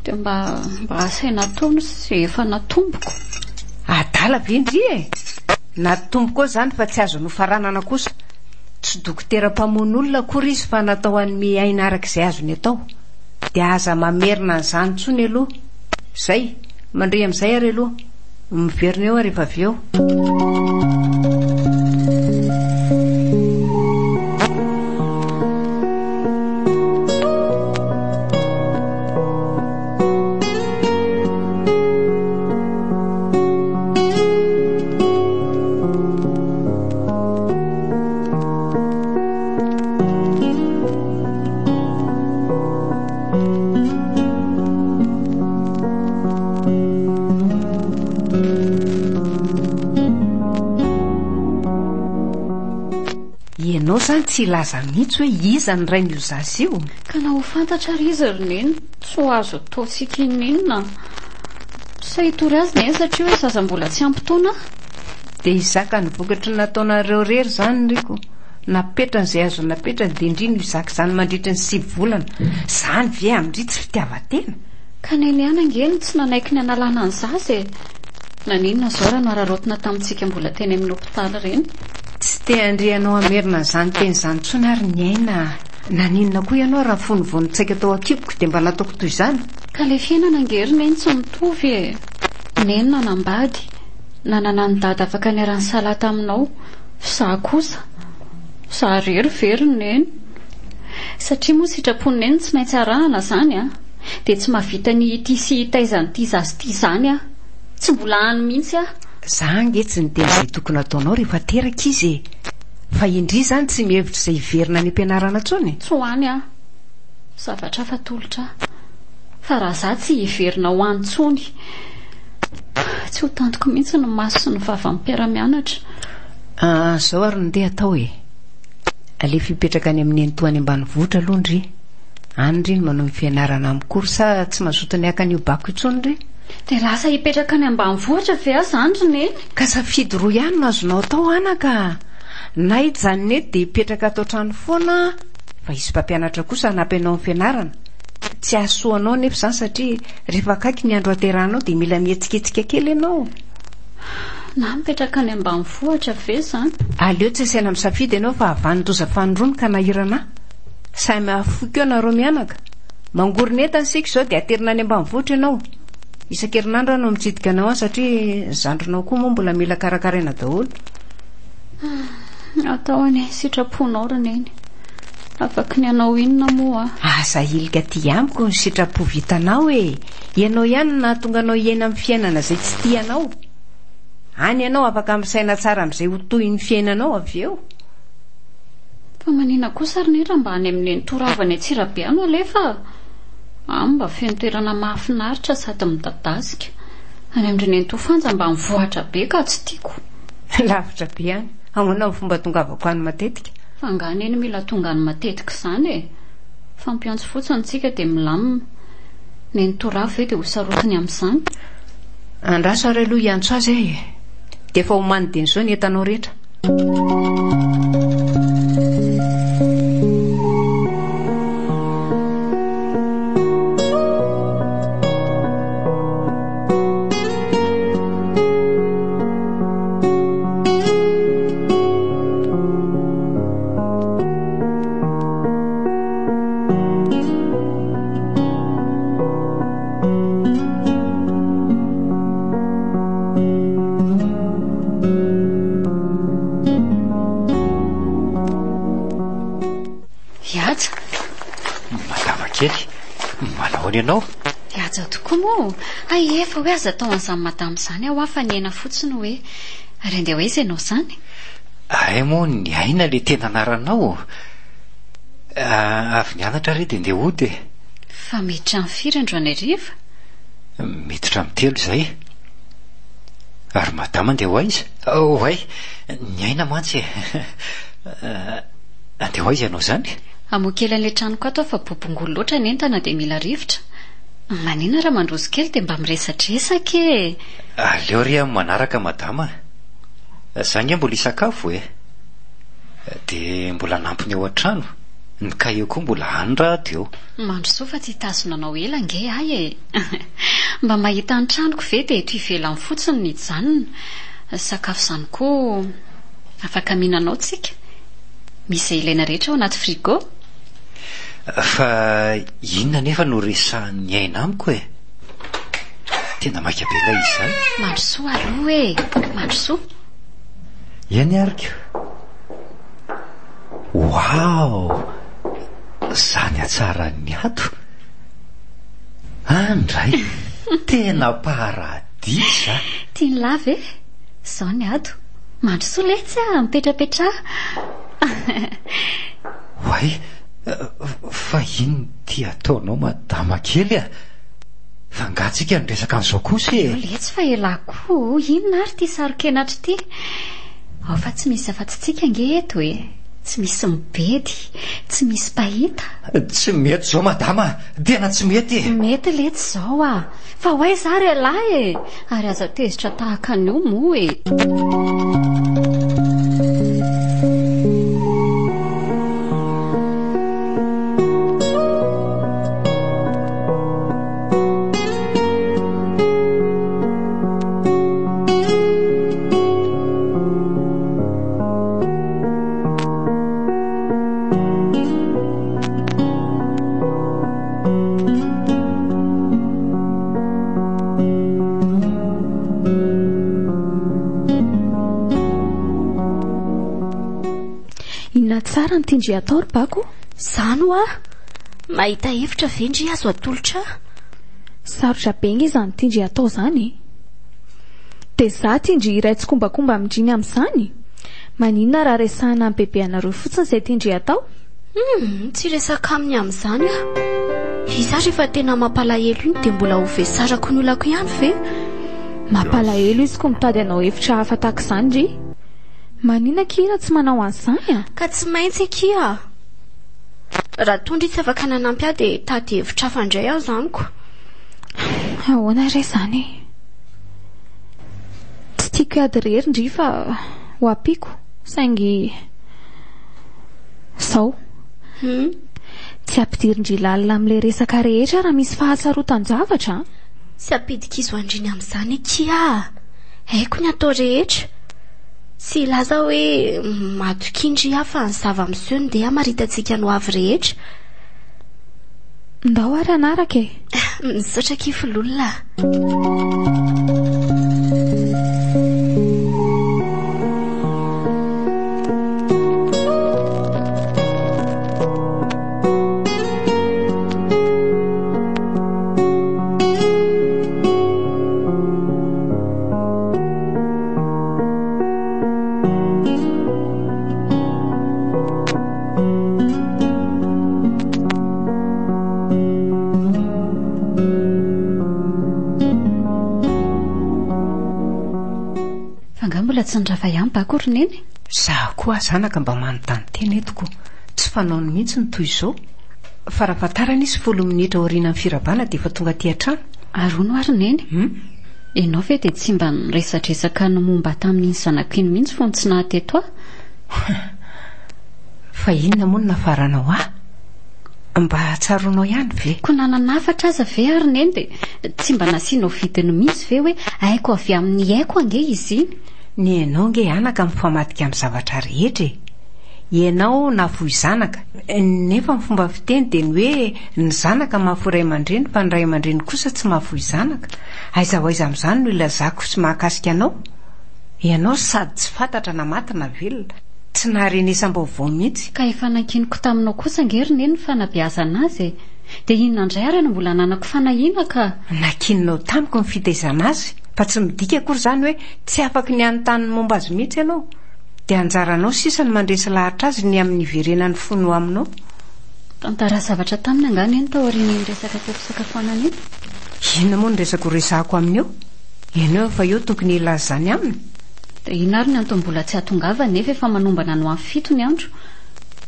dia mba mba asaina ataony izay efa natomboko. Adala ve ndry e? Natomboko ao izany fa tsy azo nofaranana kosa. Tsy dokotera mpamono olona akory izy fa natao hanome aina araka izay azony atao. Dia aza mamerina an'izany intsony aloha. Izay, mandria amin'izay ary aloha. Miverina eo aho rehefa avy eo. Ianao izany tsy hilaza mihitsy hoe iza ny rain'io zaza io? Ka na ho fantatra ary izy ry Neny, tsy ho azo ataontsika inon'inona. Sa hitory azy Neny satria hoe zaza mbola tsy ampy taona aho? Dia hizaka ny vokatry ny nataonareo irery izany Riko. Napetrany izay azo napetrany dia ndry no hizaka izany mandritry ny 9 volana. Izany ve amin-dry tsy fitiavan-tena? Ka Neny ihany ange no tsy nanaiky ny hanalana ny zaza e! Naninona izao raha noararaotina tamintsika mbola teny amin'ny hopitaly ireny? Tsy te handre anao hamerina an'izany teny izany intsony ary ny aina a! Naninona koa ianao raha fony vao nitsaika tao an-kiboko dia mba nataoko toy izany? Ka ilay fiainana ange ry Neny tsy mitovy e! Neny nanambady, nanana an'i Dada afaka niara-nisalahy taminao, f'izaho kosa, izaho irery ve ry Neny? Satria moa sitrapon'i Neny tsy maintsy arahana izany an! Dia tsy mahavita ny hitia sy hitaiza an'ity zaza ity izany aho. Tsy mbola any mihitsy aho. Za ange tsy niteny izay tokony hataonao rehefa teraka izy e! Fa i ndry izany tsy mihevitra izay hiverina any am-pianarana intsony? Tsy ho any aho. Zavatra hafa atolotra ahy. Fa raha za tsy hiverina ho any intsony. Tsy ho tantiko mihitsy ny maso sy ny vavan'ny mpiara-mianatra. Ah, izao ary no ndeha atao e! Alefa hipetraka any amin'ny nenitoa any ambanivohitra aloha ndry. Any ndry no manohy ny fianarana amin'ny cours sa tsy mazoto ny haka an'io bac io intsony ndry? Dia lasa hipetraka any ambanivohitra ve aho izany ry Neny? Ka safidy roa ihany no azonao atao anaka a! Na hijanona eto dia hipetraka ato an-trano foana fa hisy mpampianatra kosa hanampy anao amin'ny fianarana. Tsy hahasoa anao anefa izany satria rehefa akaiky ny andro haterahanao dia mila mihetsiketsika kely ianao. Na mipetraka any ambanivohitra ve izany? Aleo tsy asaina misafidy ianao fa havanon-doza fanindroany ka nahirana ahy. Sahy mahafoky eo nareo mianaka. Mangorona entana isika izao dia aterina any ambanivohitra ianao. Isan-kerinandro aho no mitsidika anao any satria ny zandrinao koa moa mbola mila karakaraina daholo. Atao anie sitraponao ry Neny. Afaky ny hanao inona moa aho? Aza ahilika aty amiko ny sitrapo vitanao e! Ianao ihany no nahatonga anao hiaina amin'ny fiainana izay tsy tianao. Any ianao afaka misaina tsara amin'izay ho tohin'ny fiainanao avy eo. Fa manina kosa ry Neny raha mba any amin'ny nenitoa rava any Antsirabe any no alefa a? Any mba feno toerana mahafinaritra sady midadasika. Any amin-dry nenitoa Fanja mba mivoatra be ka tsy tiako. Lavitra be any. Ahoana ny fomba tongavako any matetika? Fa angaha Neny mila tonga any matetika izany e? Fampiantso fotsiny tsika dia milamina. Nenitoa Ravo ve dia ho sarotiny amin'izany? Andraso ary aloha hiantso azy aho e! Dia efa omany dieny izao ny entanao rehetra. Ahoana ianao? Mihaja tokoa moa. Hay efa hoe aza atao an'izany madama izany aho fa niaina fotsiny hoe. Ary andeha ho aiza ianao izany? Hay moa ny aina ilay tena anaranao. Avy nianatra re dia ndeha hody e. Fa miditra amin'ny firy androany hariva? Miditra amin'ny telo izay. Ary madama andeha ho aiza? Oay, ny aina mantsy e. Andeha ho aiza ianao izany? Hamoha kely an'ilay tranoko ato aho fa bobongolo loatra ny entana dia mila rivotra. Manina raha mandroso kely dia mba miresadresaka e! Aleo re amin'ny manaraka madama a! Za nge mbola hisakafo e! Dia mbola hanampy ny ao an-trano, ny kahie koa mbola any rahateo. Mandrosoa fa tsy hitazona anao ela ange ahy e! Mba mahita ny tranoko ve dia eto ivelany fotsiny no hijanona. Sakafo izany koa afaka mihinana ao tsika. Misy izay ilaina rehetra ao anaty frigo. Fa inona anefa no resahan'ny aina amiko e? Tena maika be ilay izy izany. Mandrosoa aloha e! Mandrosoa. Eny ary ko. Waouh! Izany hatsaran'ny ato. Andray! Tena paradisa! Tian'lah ve? Izao ny ato. Mandrosoa letsy a! Mipetrapetraha! Oay! Fa inona ity ataonao madama kely a? Fa angaha tsika niresaka an'izao kosa e? Aleo letsy fa elah koa o! Inona ary ity saro-kenatra ity? Ao fa tsy misy afa-tsy tsika ange eto e! Tsy misy mibedy, tsy misy mpahita. Tsy mety izao madama a! Tena tsy mety e! Mety letsy izao a! Fa ho aiza ary ialahy e? Ary aza tezitra tahaka an'io moa e! Inona tsara ny tian-dry atao ry Bako? Izany hoa! Mahita hevitra ve ndry azo atolotra ahy? Sarotra be nge izany tian-dry atao izany e! Dia za tian-dry hiray tsikombakomba amin-dry ny amin'izany? Maninona raha resahina amin'i bebe anareo fotsiny izay tian-dry atao? Humm, tsy hiresaka aminy amin'izany aho. Izy ary efa tena mampalahelo iny dia mbola ho vesarako ny olako ihany ve? Mampalahelo izy ko mitady hanao hevitra hafa tahaka izany ry. Maninona akia raha tsy manao an'izany a? Ka tsy maintsy akia. Raha toa ndry tsy afaka nanampy ahy dia hitady hevitra hafa indray aho izany ko. Ahoana re izany e? Tsy tiako hiady irery ndry fa ho ampiako saingy izao. Hum. Tsy ampidirin-dry lalina amin'ilay resaka rehetra raha misy fahatsarotan-javatra an! Tsy ampidi-kizo andriny amin'izany akia a! Haiko ny atao rehetra. Tsy hilaza aho hoe matokia ndry aho fa ny zava-miseho no ndeha hamaritantsika ny hoavy rehetra. Ndao ary hanaraka e! Misaotra akia Filolona a! Fa angaha mbola tsy nirava ihany ba akory Neny? Izaho koa zanaka mba manontany tena eto ko. Tsy fanaony mihitsy ny toy izao. Farafahatarany izy folo minitra aorianan'ny firavana dia efa tonga aty an-trano. Ary hono ary Neny? Ianao ve dia tsy mba niresadresaka ny momba tamin'iny zanako iny mihitsy fony tsy naha teto ahy? Fa inona moa no nafaranao ahy? Mba tsaroanao ihany ve? Koa nanana hafatra aza ve ary Neny dia tsy mba nasianao vidiny mihitsy ve hoe haiko avy amin'ny haiko ange izy iny? Ny hainao ange anaka mifamadika amin'ny zavatra rehetra e! Ianao nahafoy zanaka, nefa ny fomba fiteny dia ny hoe ny zanaka mahafoy ray aman-dreny fa ny ray aman-dreny kosa tsy mahafoy zanaka. Aiza ho aiza amin'izany no ilazako sy mahakasika anao? Ianao sady tsy fantatra na maty na velona, tsy naharenesam-baovao mihitsy. Ka efa nankiniko taminao kosa ange ry Neny ny fanabeazana azy e! Dia inona indray ary no mbola ananako fanahiana ka? Nankininao tamiko ny fitaizana azy, fa tsy midika akory izany hoe tsy afaky ny hanontany ny momba azy mihitsy ianao. Dia anjaranao sisa ny mandresy lahatra azy ny amin'ny hiverenan'ny fony ho aminao. Tantara zavatra taminy angaha Neny taorian'iny resaka teo am-pisakafoanana iny? Inona moa no resaka ho resahako aminy eo? Ianao efa eo tokony hilaza izany aminy. Dia inona ary ny antony mbola tsy hahatongavany nefa efa manombana ny ho amin'ny fito ny andro?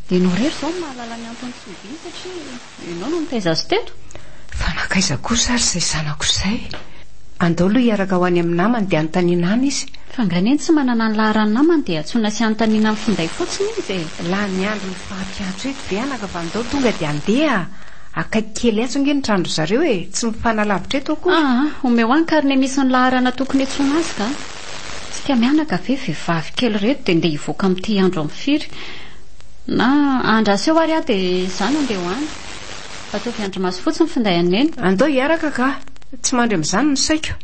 Ianao irery izao no mahalala ny antony tsy hodiany satria ianao no nitaiza azy teto. Fa nankaiza kosa ary izay zanako izay? Andao aloha hiaraka ho any amin'ny namany dia anontaniana any izy. Fa angaha neny tsy manana ny laharan'ny namany dia antsoina sy anontaniana amin'ny finday fotsiny izy e? Lany andro hifampiantso eto ve anaka fa andao tonga dia handeha a! Akaiky kely atsy ange ny tranon-dry zareo e! Tsy mifanalavitra eto akory. Aa, omeo ahy ny carnet misy ny laharana tokony hiantsoana azy ka! Tsika mianaka ve vehivavy kely ireto dia ndeha hivoaka amin'ity andro amin'ny firy? Na andraso eo ary aho dia izaho no andeha ho any. Ataovy andrimaso fotsiny ny finday an'i Neny. Andao hiaraka ka! Tsy mandry amin'izany ny saiko.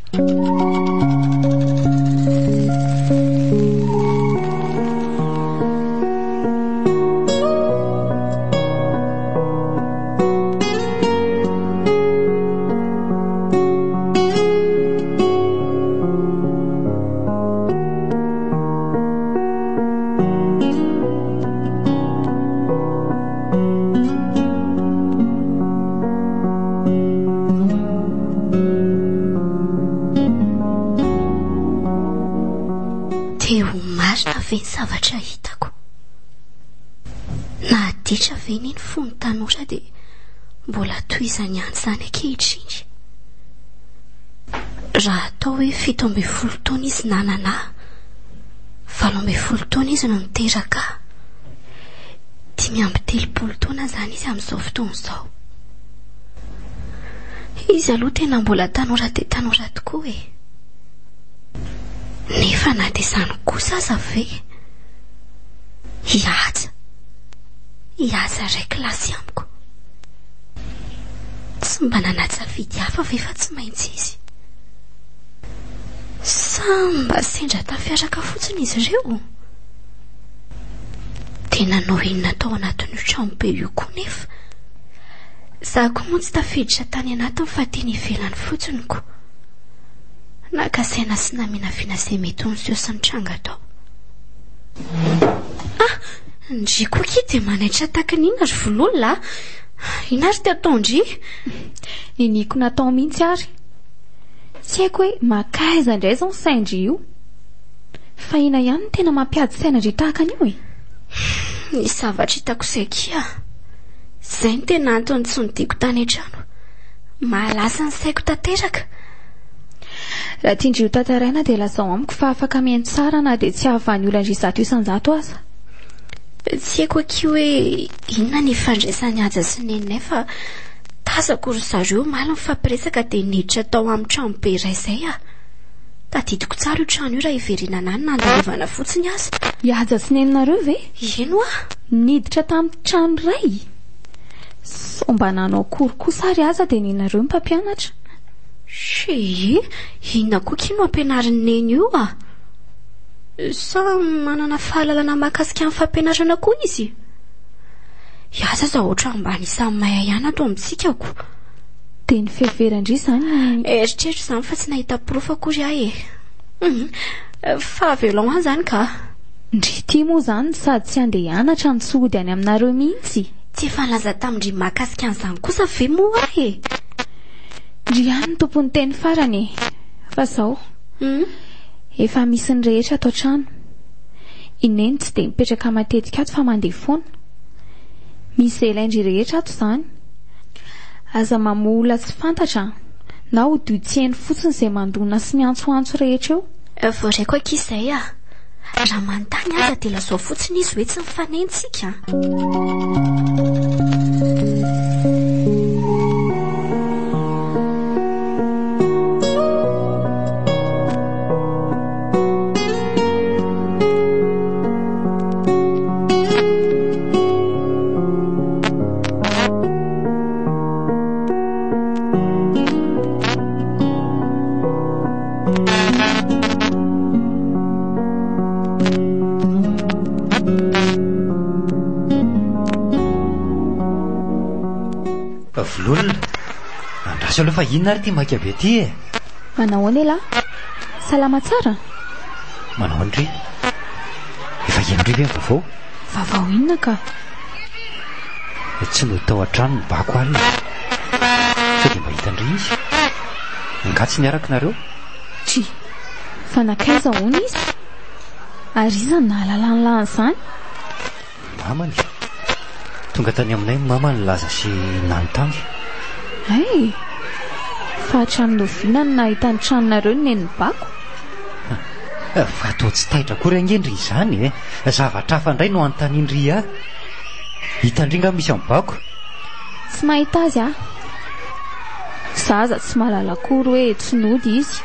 Te ho marina ve ny zavatra hitako? Nahaditra ve ny fony tanora dia mbola tohizany ihany izany ankehitriny? Raha atao hoe 17 taona izy nanana ahy, 18 taona izy no niteraka ahy. 35 taona izany izy amin'izao fotoana izao. Izy aloha tena mbola tanora dia tanora tokoa e. Nefa na dia izany kosa aza ve? I Haja. I Haja iray kilasy amiko. Tsy mba nanaja-vidy hafa ve fa tsy maintsy izy? Sa mba sendra tafiaraka fotsiny izy ireo? Dia nanao inona tao anatin'io tranobe io koa nefa? Izaho koa moa tsy tafiditra tany anatiny fa teny ivelany fotsiny ko. Naka saina sy naminavina izay mety ho niseho sy nitranga tao. Ah! Ndry koa akia dia manaitra tahaka ny inona ry vololona a! Inona ary ty ataon-dry? Niniako natao mihitsy ary. Tsy haiko hoe mankaiza indray izao ny sain-dry io. Fa inona ihany no tena mampiady saina an-dry tahaka an'io e? Ny zavatra hitako izay akia. Izay no tena antony tsy nodiako tany an-trano. Mahalasa ny saiko tanteraka. Raha tian-dry ho tantaraina dia lazao amiko fa afaka mihaino tsara na dia tsy hahavaha ny olan-dry 100% aza. Tsy haiko akia hoe inona ny ifandraisan'i Haja sy Neninay fa tazako ry zareo omaly nifampiresaka dia niditra tao amin'ny tranobe iray izay aho. Tadidiko tsara io trano io raha hiverenana any na handalovana fotsiny aza. I Haja sy Neninareo ve? Eny hoa! Niditra tamin'ny trano iray? Sao mba nanao akory kosa ary aza dia Neninareo no mpampianatra? Chérie, inona koa akia no ampianarin'i Neny io a? Sa manana fahalalana mahakasika ny fampianarana koa izy? I Haja aza ohatran'ny mba anisan'ny mahay ihany ato amintsika ko. Dia ny fiheveran-dry izany ny. Eritreritro izany fa tsy nahita porofo akory aho e. Hum, fa avelao any izany ka. Ndry ity moa izany sady tsy handeha hianatra no tsy hody any aminareo mihitsy. Tsy efa nilaza tamin-dry mahakasika an'izany kosa ve moa aho e? Ndry ihany no tompon'ny teny farany e. Fa izao. Hum. Efa misy ny rehetra ato an-trano. I Neny tsy dia mipetraka matetika ato fa mandeha foana. Misy izay ilain-dry rehetra ato izany. Aza mamoha olona tsy fantatra an! Na odio tsy heno fotsiny izay mandona sy miantsoantso rehetra eo. Voaraiko akia izay ah! Raha manontany aza dia lazao fotsiny izy hoe tsy mifanena isika an! Vololona. Andraso aloha fa inona ary ity maika be ity e? Manahoana elah? Salama tsara? Manahoana ndry? Efa heno ndry ve ny vaovao? Vaovao inona ka? Tsy nody tao an-trano ny bako alina. Sao dia mba hita ndry izy? Angaha tsy niaraka nareo? Tsia. Fa nankaiza hono izy? Ary iza no nahalala an'lah an'izany? Mamany. Tonga tany aminay ny mama nilaza sy nanontany. Hay! Fa hatramin'ny oviana no nahita ny tranonareo ny nenin'i Bako? Fa toa tsy taitra akory ange ndry izany e! Zavatra hafa indray no anontanian-dry ahy. Hitan-dry nga misy an'i Bako? Tsy mahita azy aho. Za aza tsy mahalala akory hoe tsy nody izy.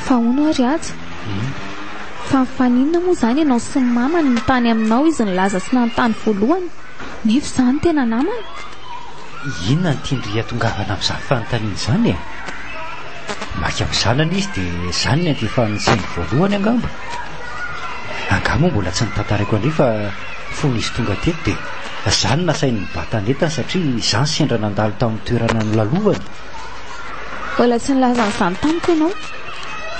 Fa hono ary Haja? Fa mifaninona moa izany ianao sy ny mamany no tany aminao izy nilaza sy nanontany voalohany nefa izany tena namany? Inona no tian-dry hatongavana amin'izany fanontaniana izany e? Maika amin'ny zanany izy dia izany no andefan'ny sainy voalohany angamba. Angaha moa mbola tsy notantaraiko an-dry fa fony izy tonga teto dia izaho no nasainy nibata ny entany satria izaho no sendra nandalo tamin'ny toerana nolalovany. Mbola tsy nilaza an'izany tamiko ianao.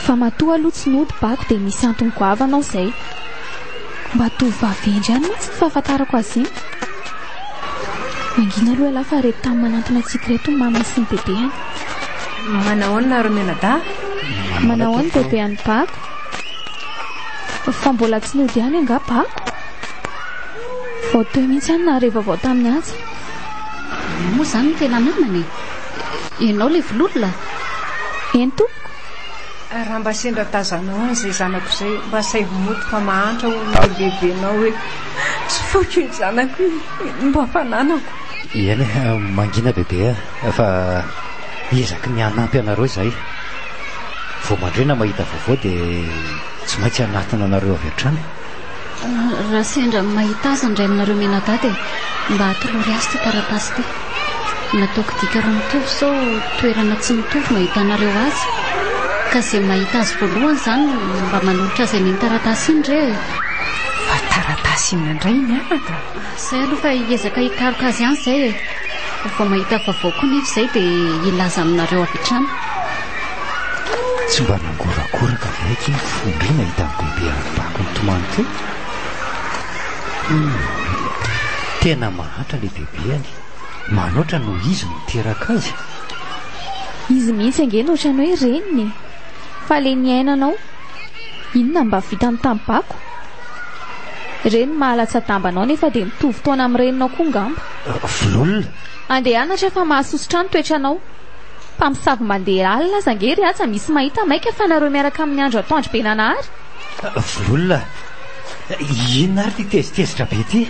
Fa matoa aloha tsy nody bako dia misy antony goavana ao izay. Mba tovovavy hendry ihany mantsy ny fahafantarako azy iny. Mangina aloha ialahy fa ireto tany manantona antsika ireto ny mamany sy ny bebeany. Manahoana nareo mianadahy? Manahoana bebean'i Bako? Fa mbola tsy nody ihany angaha Bako? Vao teo mihitsy aho no nahare vaovao tamin'i Haja. Ianao moa izany no tena namana e? Ianao ilay vololona? Eny tompoko. Raha mba sendra tazanao any izay zanako izay, mba asaivo mody fa mahantra hono ilay bebenao hoe tsy foiko iny zanako iny, iny mba fananako. Eny e, mangina bebe a, fa hiezaky ny hanampy anareo izahay. Vao mandre na mahita vaovao dia tsy maintsy hanatona anareo avy hatrany. Raha sendra mahita azy ny rainareo mianadahy dia mba atolory azy ity taratasy ity. Nataoko dika roa mitovy sao toerana tsy mitovy no ahitanareo azy. Ka izay mahita azy voalohany izany mba manolotra azy an'iny taratasy iny re e. Fa taratasy inona indray iny anaka? Izay aloha fa hiezaka hikaroka azy ihany izay e. Vao mahita vaovao koa nefa izay dia hilaza aminareo avy hatrany. Tsy mba nangorakoraka ve aky iny fondro iny nahita an'i Bebe avy bako nitomany teo? Humm. Tena mahantra ilay bebeany. Manoatra noho izy no niteraka azy. Izy mihitsy ange no ohatran'ny hoe reniny e. Fa le niainanao, inona no mba vitany tamin'i Bako? Reny mahalatsa-damba anao nefa dia mitovy taona amin'ny reninao koa ngamba. Vololona. Andeha hianatra fa mahasosotra ny toetranao. Mpamosavy mandeha alina aza ange ry Haja misy mahita maika fa nareo miaraka amin'ny andro atoandro be nanahary. Vololona. Inona ary ity tezitezitra be ity?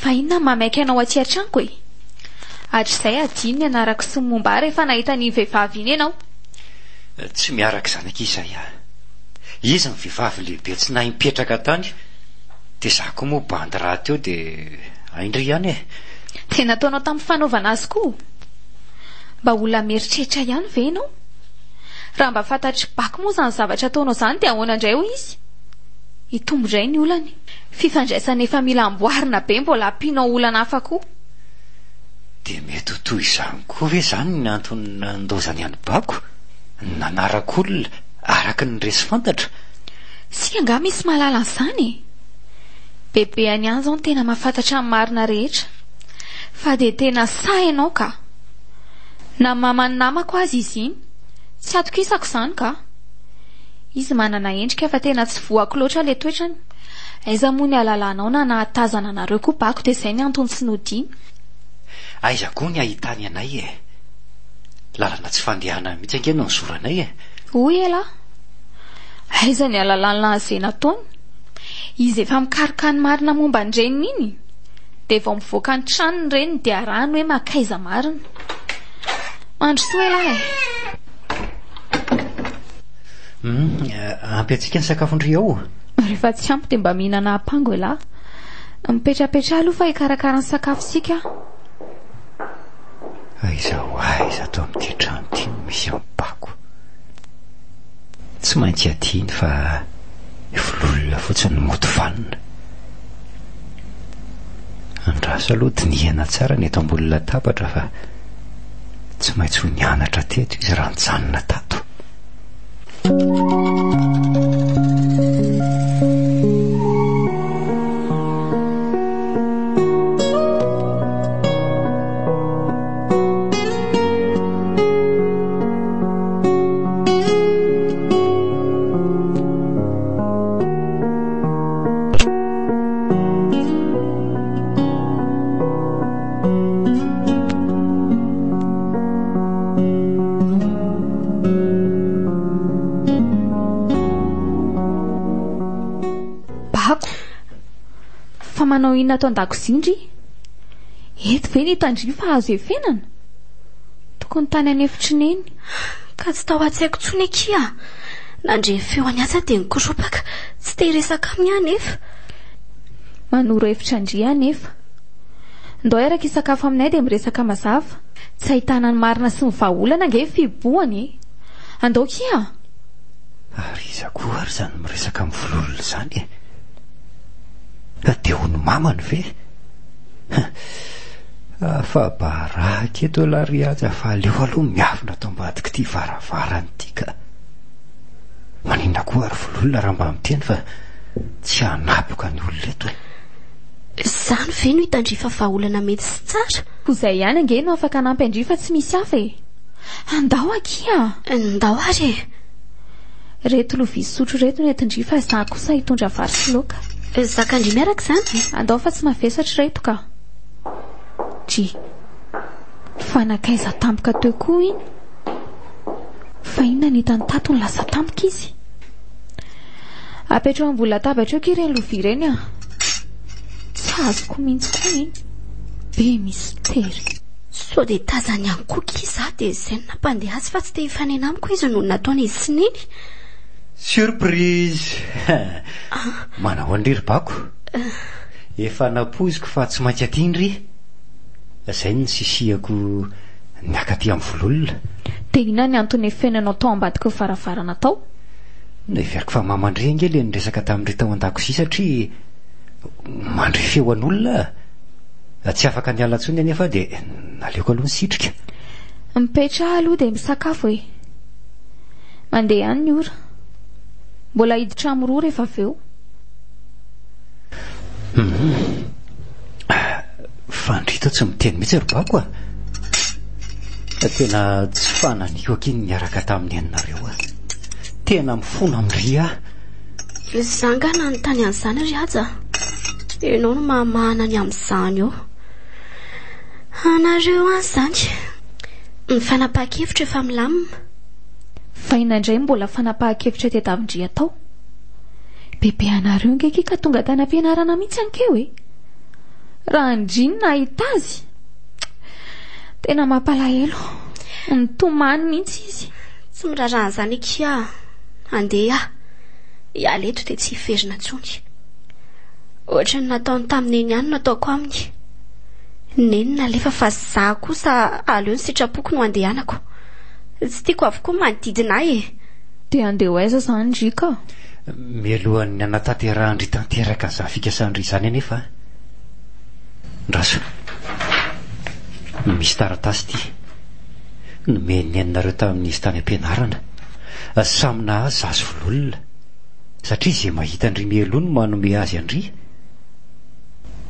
Fa inona no mahamaika anao aty an-tranoko e? Hatrizay hadino ny anarako sy ny momba ahy rehefa nahita an'iny vehivavy iny ianao. Tsy miaraka zanaka izay aho. Izy ny vehivavy lehibe tsy nahay mipetraka tany. Dia za koa moa bandy rahateo dia hain-dry ihany e. Dia nataonao tamin'ny fanaovana azy koa? Mba olona mieritreritra ihany ve ianao? Raha mba fantatr'i Bako moa izany zavatra ataonao izany dia ahoana indray hoy izy? Hitombo indray ny olany. Fifandraisana efa mila amboarina be mbola ampianao olana hafa koa. Dia mety ho toy izany koa ve izany ny antony nandaozany an'i Bako? Nanaraka olona araka ny re sy fantatra? Isika angaha misy mahalala an'izany e? Bebeany ihany izao no tena mahafantatra ny marina rehetra. Fa dia tena sahy ianao ka! Na maman'ny namako aza izy iny, tsy atokisako izany ka! Izy manana endrika fa tena tsy voako loatra ilay toetrany. Aiza moa ny halalanao na nahatazana anareo koa bako dia izay ny antony tsy nodiany. Aiza koa ny ahitany anay e? Lalana tsy fandehanana mihitsy ange no nizoranay e! Hoy elah. Aiza ny halalan'lah izay nataony? Izy efa mikaroka ny marina momba ny reniny iny, dia vao mivoaka ny trano ny reniny dia arahany hoe mankaiza marina. Mandrosoa elah e! Hum, ampy antsika ny sakafon-dry ao. Rehefa tsy ampy dia mba mihinana apango elah. Mipetrapetraha aloha fa hikarakara ny sakafontsika aho. Aiza ho aiza ato amin'ity trano ity no misy ampako. Tsy maintsy adino fa vololona fotsiny no mody vanona. Andraso aloha dinihana tsara ny eto ambony latabatra fa tsy maintsy ho nianatra teto izy raha nijanona tato. Bako, fa manao inona ato an-dakozia ndry? Eto ve ny hitandria fa azo efenana? Tokony tany an'efitry neny. Ka tsy tao an-tsaiko intsony akia. Nandre ny feony aza dia nikoropaka. Tsy te hiresaka aminy aho anefa. Manoro hevitra an-dry aho anefa. Ndao hiaraka hisakafo aminay dia miresaka mazava. Tsy ahitana ny marina sy ny vahaolana ange ny fihibohana e! Andao kia! Ary iza koa ary izany miresaka amin'ny vololona izany e? Dia ho ny mamany ve? Afa-baraka eto ialahy ry Haja fa aleo aloha miafina ato ambadik'ity varavarana ity ka. Maninona koa ary vololona raha mba miteny fa tsy hanapoka ny olona eto e. Izany ve no hitandrifa vahaolana mety sy tsara? Ko izay ihany ange no afaka hanampy an-dry fa tsy misy hafa e. Andao akia a! Ndao ary e! Reto lovia sy sotro ireto no entin-dry fa izaho kosa hitondra vary sy laoka. Zakan-dry miaraka izany? Andao fa tsy mavesatra ireto ka. Dry. Fa nankaiza tampoka teo koa iny? Fa inona no hitany tato no lasa tampoka izy? Apetraho ambony latabatra eo ki ireny lovia ireny ah. Tsy azoko mihitsy koa iny. Be mistery. Sao dia tazany ihany koa ki za dia izay no nampandeha azy fa tsy te hifanena amiko izy noho ny nataon'izy sy neny. Surprise! Manao an-dry ry Bako? Efa nampoiziko fa tsy maintsy aty ndry. Izay no nisisihako niaka aty amin'ny vololona. Dia inona ny antony nefenanao tao ambadiky ny varavarana tao? Noheveriko fa maman-dry ange ilay niresaka tamin-dry tao an-dakozia satria mandre feo an'olona aho. Tsy afaka niala intsony anefa aho dia naleoko aloha nisitrika. Mipetraha aloha dia misakafo e. Mandeha ihany ny ora. Mbola hiditra amin'ny roa rehefa avy eo. Hum. Fa ndry toa tsy miteny mihitsy ry Bako a! Tena tsy fananiko akia ny niaraka tamin'ny neninareo a! Tena mifona amin-dry aho. Izaho angaha nanontany an'izany ry Haja? Ianao no mahamahana ny amin'izany eo. Anareo any izany. Ny fanapahan-kevitra efa milamina. Fa inona indray no mbola fanapahan-kevitra tadiavin-dry atao? Bebe anareo nge ki ka tonga tany am-pianarana mihitsy ankeo e! Raha ndry no nahita azy, tena mampalahelo. Nitomany mihitsy izy. Tsy miraharaha an'izany akia a! Handeha aho. Hiala eto dia tsy hiverina intsony. Ohatran'ny nataony tamin'i Neny ihany no ataoko aminy. Neny nalefa fa za kosa aleo ny sitrapoko no andehanako. Tsy tiako avokoa ny manodidina ahy e! Dia handeha ho aiza izany ry ka? Mialohan'ny hanatanterahan-dry tanteraka an'izany fikasan-dry izany anefa, ndraso. Misy taratasy ity. Nomen'ny neninareo tamin'izy tany am-pianarana. Samy nahazo zaza vololona. Satria izay mahita an-dry mialoha no manome azy an-dry.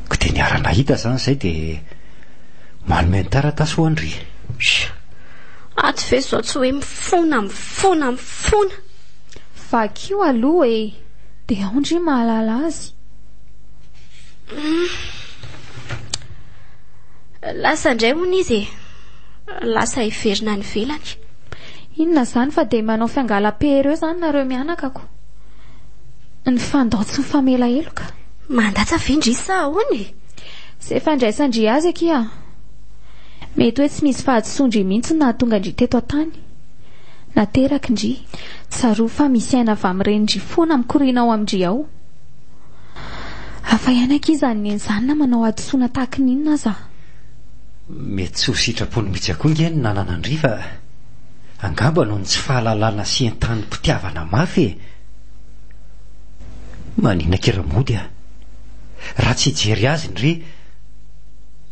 Koa dia niara-nahita izany izay dia manome ny taratasy ho an-dry. Ato ve izao tsy hoe mifona, mifona, mifona. Vakio aloha e! Dia ao ndry mahalala azy. Lasa indray hono izy e! Lasa hiverina any ivelany. Inona izany fa dia manao fiangalam-pery eo izany nareo mianakako. Ny fandao tsy mifamela heloka. Mandatsa ve ndry sa ahoana e? Izay fandraisan-dry azy akia. Mety hoe tsy misy fahadisoan-dry mihitsy no nahatonga an-dry teto an-tany. Nateraky ndry. Tsarovy fa misy aina avy amin'ny renin-dry foana mikoriana ao amin-dry ao. Hafa ihany akia izany neny izany na manao hadisoana tahaky ny inona aza. Mety tsy ho sitrapony mihitsy akoa nge ny nanana an-dry fa angamba noho ny tsy fahalalana sy entanim-pitiavana mafy e! Manina akia Ramody a! Raha tsy hijery azy ndry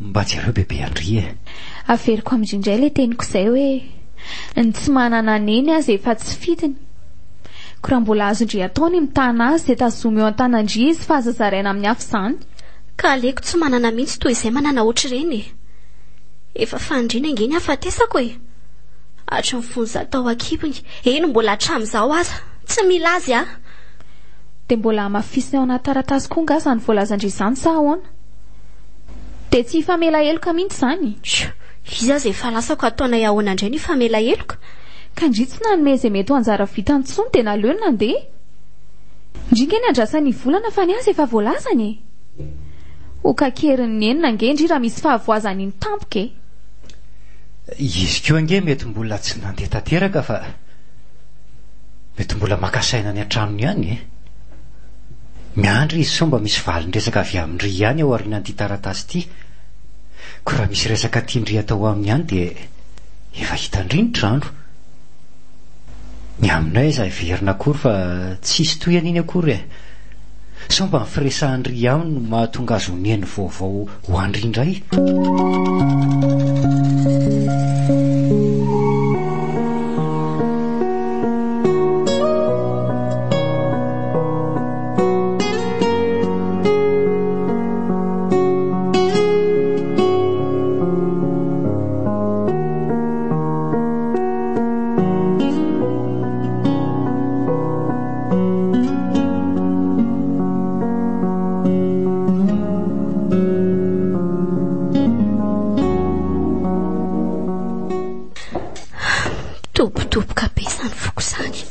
mba jereo bebe an-dry e! Averiko amin-dry indray ilay teniko izay hoe ny tsy manana neny aza efa tsy fidiny. Ko raha mbola azon-dry atao ny mitana azy dia tazomy eo an-tanan-dry izy fa aza zaraina amin'ny hafa izany. Ka aleoko tsy manana mihitsy toy izay manana ohatr'ireny e! Efa faniriana ange ny hahafatesako e! Hatry ny fony izaho tao an-kibony, eny mbola hatramin'izao aza, tsy mila azy aho. Dia mbola hamafisina ao anaty taratasy koa angaha izany voalazan-dry izany sa ahoana? Dia tsy hifamela heloka mihitsy izany? Tjo! Izy aza efa lasako hataonay ahoana indray ny hifamela heloka? Ka ndry tsy nanome izay mety ho anjara vitany intsony dia naleony nandeha. Ndry nge niandrasany hivolana fa ny azy efa voalazany e! Ho kakerin'ny nenina ange ndry raha misy fahavoazana iny tampoka e! Izy koa ange mety mbola tsy nandeha tanteraka fa mety mbola maka saina any an-tranony ihany e! Miandry izy sao mba misy valin-dresaka avy amin-dry ihany ao aorianan'ity taratasy ity. Koa raha misy resaka tian-dry atao aminy ihany dia efa hitan-dry ny trano. Ny aminay aza heverina akory fa tsisy tohiny iny akory e! Sao mba ny firesahan-dry aminy no mahatonga azy ho neny vaovao ho an-dry indray? Dobodoboka be izany foko izany.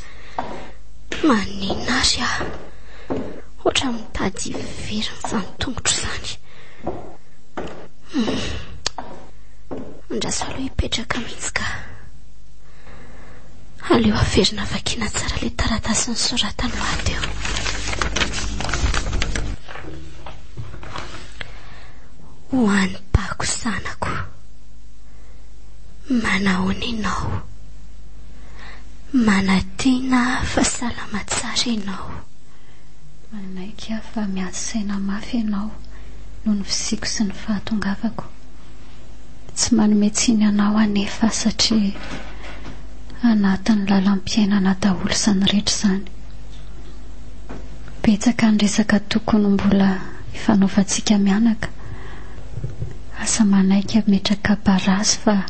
Maninona ary aho? Ohatran'ny mitady hiverina izany tongotro izany. Hmm. Andraso aloha hipetraka mihitsy ka. Aleo averina vakiana tsara ilay taratasy nosoratany ho ahy teo. Ho an'i Bako zanako. Manahoana ianao? Manantena aho fa salama tsara ianao. Manaiky aho fa miady saina mafy ianao noho ny fisiako sy ny fahatongavako. Tsy manome tsiny anao anefa aho satria anatin'ny lalam-piainana daholo izany rehetra izany. Betsaka ny resaka tokony mbola hifanaovantsika mianaka. Aza manaiky hametraka barazy fa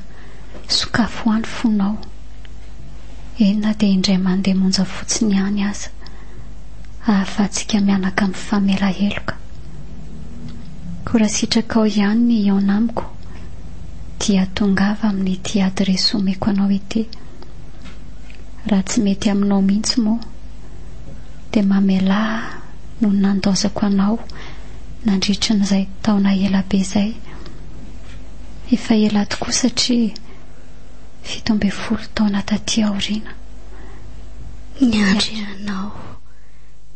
sokafy ho ahy ny fonao. Eny na dia indray mandeha monja fotsiny ihany aza. Ahafahantsika mianaka mifamela heloka. Koa raha sitrakao ihany ny hihaona amiko dia tongava amin'ity adiresy omeko anao ity. Raha tsy mety aminao mihitsy moa dia mamelà ahy noho ny nandaozako anao nandritrin'izay taona ela be izay. Efa ela tokoa satria 17 taona taty aoriana. Niandry anao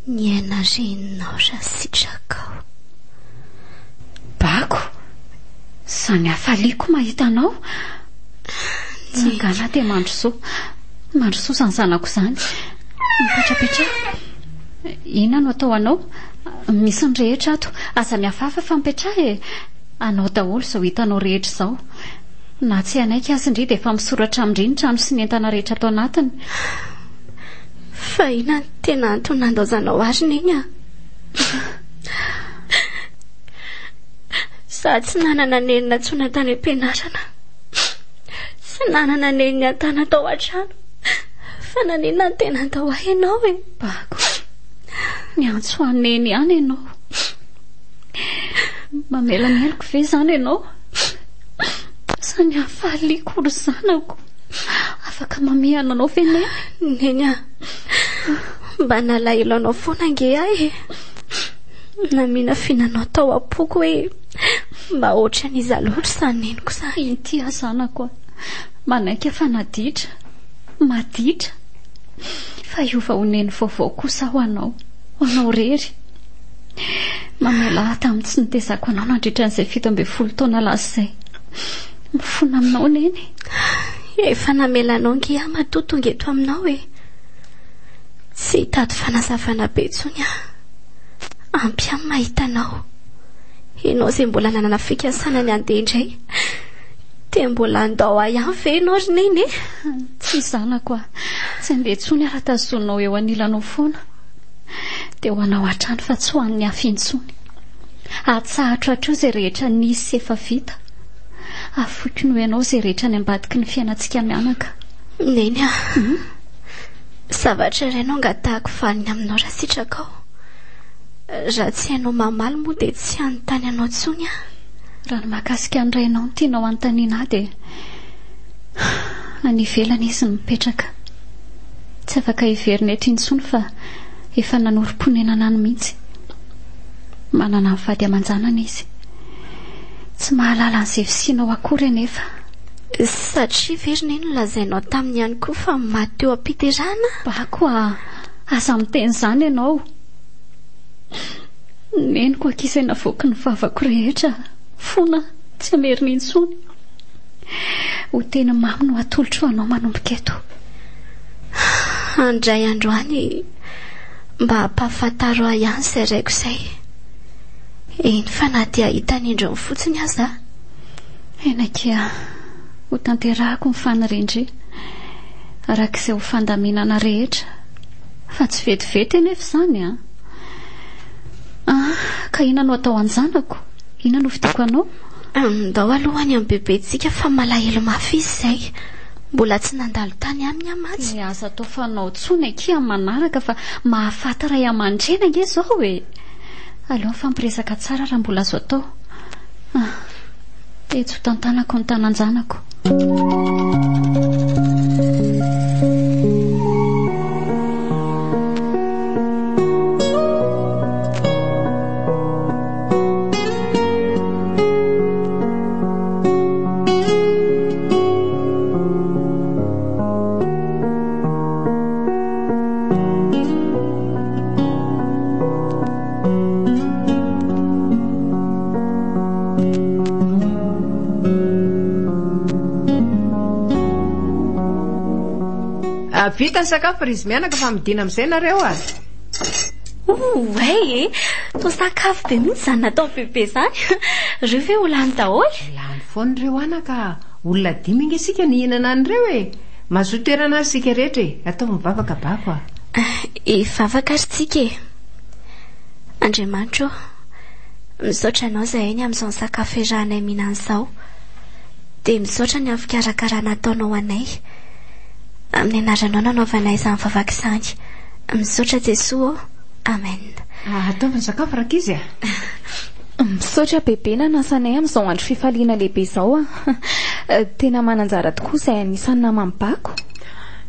niaina reninao raha sitrakao. Bako, izany hafaliako mahita anao. Tsangana dia mandrosoa. Mandrosoa izany zanako izany. Mipetrapetraha. Inona no atao anao? Misy ny rehetra ato. Aza mihafahafa fa mipetraha e. Anao daholo izao hitanao rehetra izao. Na tsy hanaiky aza ndry dia efa misoratra amin-dry ny trano sy ny entana rehetra ato anatiny. Fa inona no tena antony nandaozanao ahy ry Neny a? Izaho tsy nanana nenina intsony tany am-pianarana. Tsy nanana nenina tana tao an-trano. Fa naninona no tena nandao ahy ianao e? Bako, miantso an'i Neny ihany ianao. Mamela ny heloko ve izany ianao? Sa ny hafaliako ry zanako? Afaka mamehana anao ve Neny? Neny a! Mba nalahelo anao foana ange aho e. Naminafina anao tao am-poko hoe mba ohatran'iza loatra izany neniko izany. Inty aho zanako a. Manaiky aho fa naditra. Maditra. Fa hiova ho neny vaovao kosa aho anao. Ho anao irery. Mamelà ahy tamin'ny tsy nitezako anao nandritra an'izay 17 taona lasa izay. Mifona aminao neny. Efa namela anao ange aho matoa tonga eto aminao e. Tsy hitady fanazavana be intsony aho. Ampy ahy ny mahita anao. Ianao izay mbola nanana fikasana ny handeha indray. Dia mbola handao ahy ihany ve ianao ry Neny e? Tsia zanako a. Tsy handeha intsony aho raha tazoninao eo anilanao foana. Dia ho anao hatrany fa tsy ho an'ny hafa intsony. Atsahatro hatreo izay rehetra nisy sy efa vita. Afoiko noho ianao izay rehetra any ambadiky ny fiainantsika mianaka. Neny a. Zavatra iray no angatahako valiny aminao raha sitrakao. Raha tsy hainao mamaly moa dia tsy hanontany anao intsony aho. Raha ny mahakasika ny rainao no tianao hanontaniana ahy dia any ivelany izy no mipetraka. Tsy afaka hiverina eto intsony fa efa nanorim-ponenana any mihitsy. Manana ny vady aman-janany izy. Tsy mahalala an'izay fisianao akory anefa. Satria ve ry Neny nolazainao taminy ihany koa fa maty teo am-piterahana? Bako a! Aza miteny izany ianao. Neniko akia izay navoaky ny vavako rehetra. Fona tsy hamerina intsony. Ho teny mamy no atolotro ho anao manomboka eto. Handray androany mba hampahafantaro ahy ihany izay raiko izay. Eny fa na dia hahita ny endriny fotsiny aza aho. Eny akia, ho tanterahako ny fanirian-dry, araka izay ho fandaminana rehetra. Fa tsy vetivety anefa izany an! Ah, ka inona no atao an-janako? Inona no fidiko anao? Ndao aloha any amin'ny bebentsika fa malahelo mafy izy izay. Mbola tsy nandalo tany aminy aho mantsy. Dia aza atao fanao intsony akia amin'ny manaraka fa mahafaty ray aman-dreny ange izao e! Aleo mifampiresaka tsara raha mbola azo atao. Ah, etsy ho tantanako ny tanan-janako. Ah, vita ny sakafo ry izy mianaka fa midina amin'izay nareo a. Oay e! Toa sakafo be mihitsy izany natao bebe izany. Ireo ve ho lany daholo? Lany foana ireo anaka. Olona dimy ange isika nihinana an'ireo e. Mazoto toerana ary isika rehetra e. Ataovy mivavaka bako a. Hivavaka ary tsika e. Andriamanitra ô, misaotra Anao izahay ny amin'izao sakafo iarahanay mihinana izao. Dia misaotra ny amin'ny fikarakarana ataonao anay. Amin'ny anaranao no anaovanay izany vavaka izany. Misaotra Jesoa ô. Amen. Ataovy ny sakafo rankizy a. Misaotra bebe nanasa anay amin'izao andro fifaliana lehibe izao a. Tena manan-jara tokoa izay anisan'ny naman'i Bako.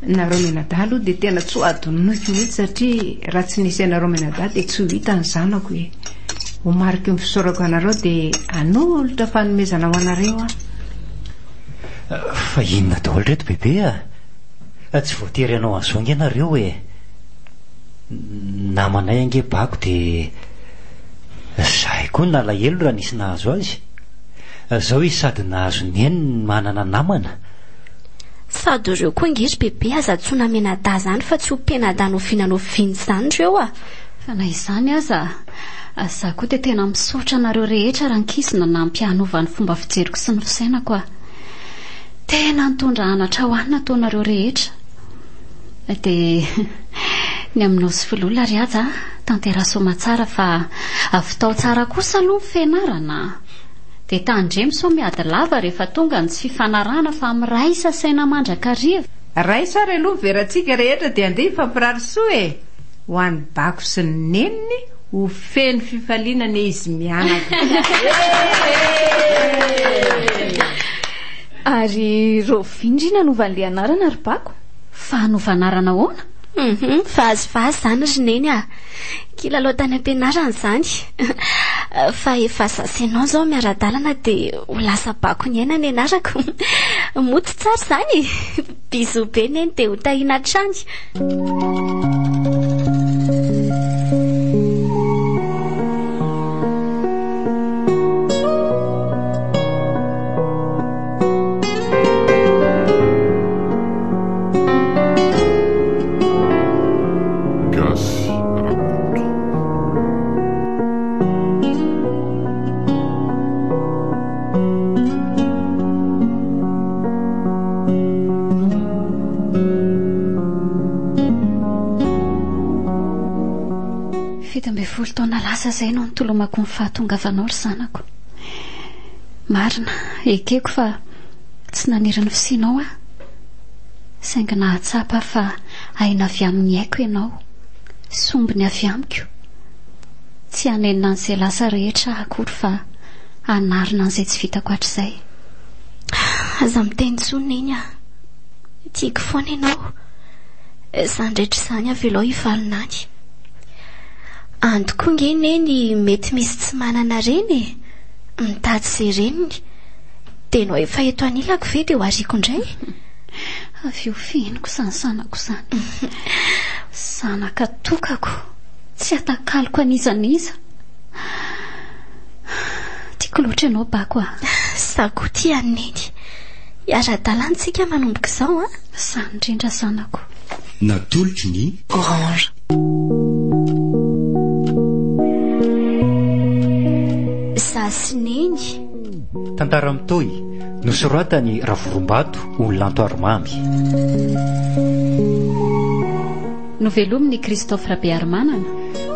Nareo mianadahy aloha dia tena tsy ho adinoiko mihitsy satria raha tsy nisy anareo mianadahy dia tsy ho hita ny zanako e. Ho mariky ny fisaorako anareo dia hanolotra fanomezana ho anareo aho. Fa inona daholo ireto bebe a? Tsy voatery hanao an'izao ange nareo e. Namanay ange Bako dia izahay koa nalahelo raha nisy nahazo azy. Izao izy sady nahazo neny no manana namana. Sady ireo koa ange ry bebe aza antsoina mianadahy izany fa tsy ho mpianadahy n'oviana n'oviana izany ireo a! Fa na izany aza, izaho koa dia tena misaotra anareo rehetra rankizy nanampy ahy hanova ny fomba fijeriko sy ny fisainako a! Tena nitondra anatra ho ahy ny nataonareo rehetra. Dia ny aminao sy Filola ry Haja, tanteraho soamatsara fa vitao tsara kosa aloha ny fianarana a! Dia tandremo sao miady lava rehefa tonga ny tsy fifanarahana fa miraisa saina mandrakariva. Raiso ary aloha ny verantsika rehetra dia andeha hifampirary soa e! Ho an'i Bako sy ny neniny ho feno fifaliana anie izy mianaka. Ary rahoviana ndry nanova an'ilay anarana ry Bako? Fa hanova anarana ahoana? Hum, vazivazy izany ry Neny a! Kilalao tany am-pianarana izany. Fa efa za sy ianao izao miara-dalana dia ho lasa bako ny aina ny anarako. Mody tsara izany e! Bisous be Neny dia ho tahiana hatrany. Gasy Rakoto. 17 taona lasa izay no nitolomako ny fahatongavanao ry zanako. Marina, ekeko fa tsy naniry ny fisianao aho. Saingy nahatsapa aho fa aina avy amin'ny aiko ianao, sombiny avy amiko. Tsy hanenina an'izay lasa rehetra aho akory fa hanarina an'izay tsy vitako hatrizay. Aza miteny intsony Neny a! Tiako foana ianao. Izany rehetra izany avelao hivalona any. Any tokoa nge Neny mety misy tsy manana reny e! Mitady izay reniny. Dia ianao efa eto anilako ve dia ho ariako indray? Avy eo fihiniko izany zanako izany. Zanaka tokako, tsy atakaloko an'iza n'iza. Tiako loatra ianao Bako a. Izaho koa tia an'i Neny. Hiara-dalana isika manomboka izao an. Izany indrindra zanako. Natolotry ny. Orange. Izaho sy Neny. Tantara mitohy, nosoratan'i Ravorombato Ololanto Arimamy. Novelomin'i Christophe Rabearimanana.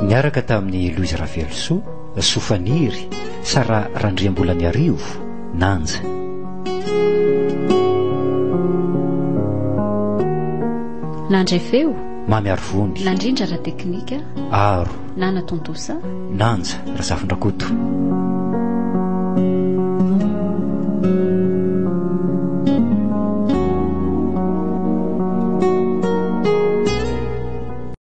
Niaraka tamin'i Louise Ravelosoa, Sofaniry, Sarah Randriambolaniarivo, Nanja. Nandray feo. Mamy Arivony. Nandrindra ara-teknika. Aro. Nanatontosa. Nanja Razafindrakoto.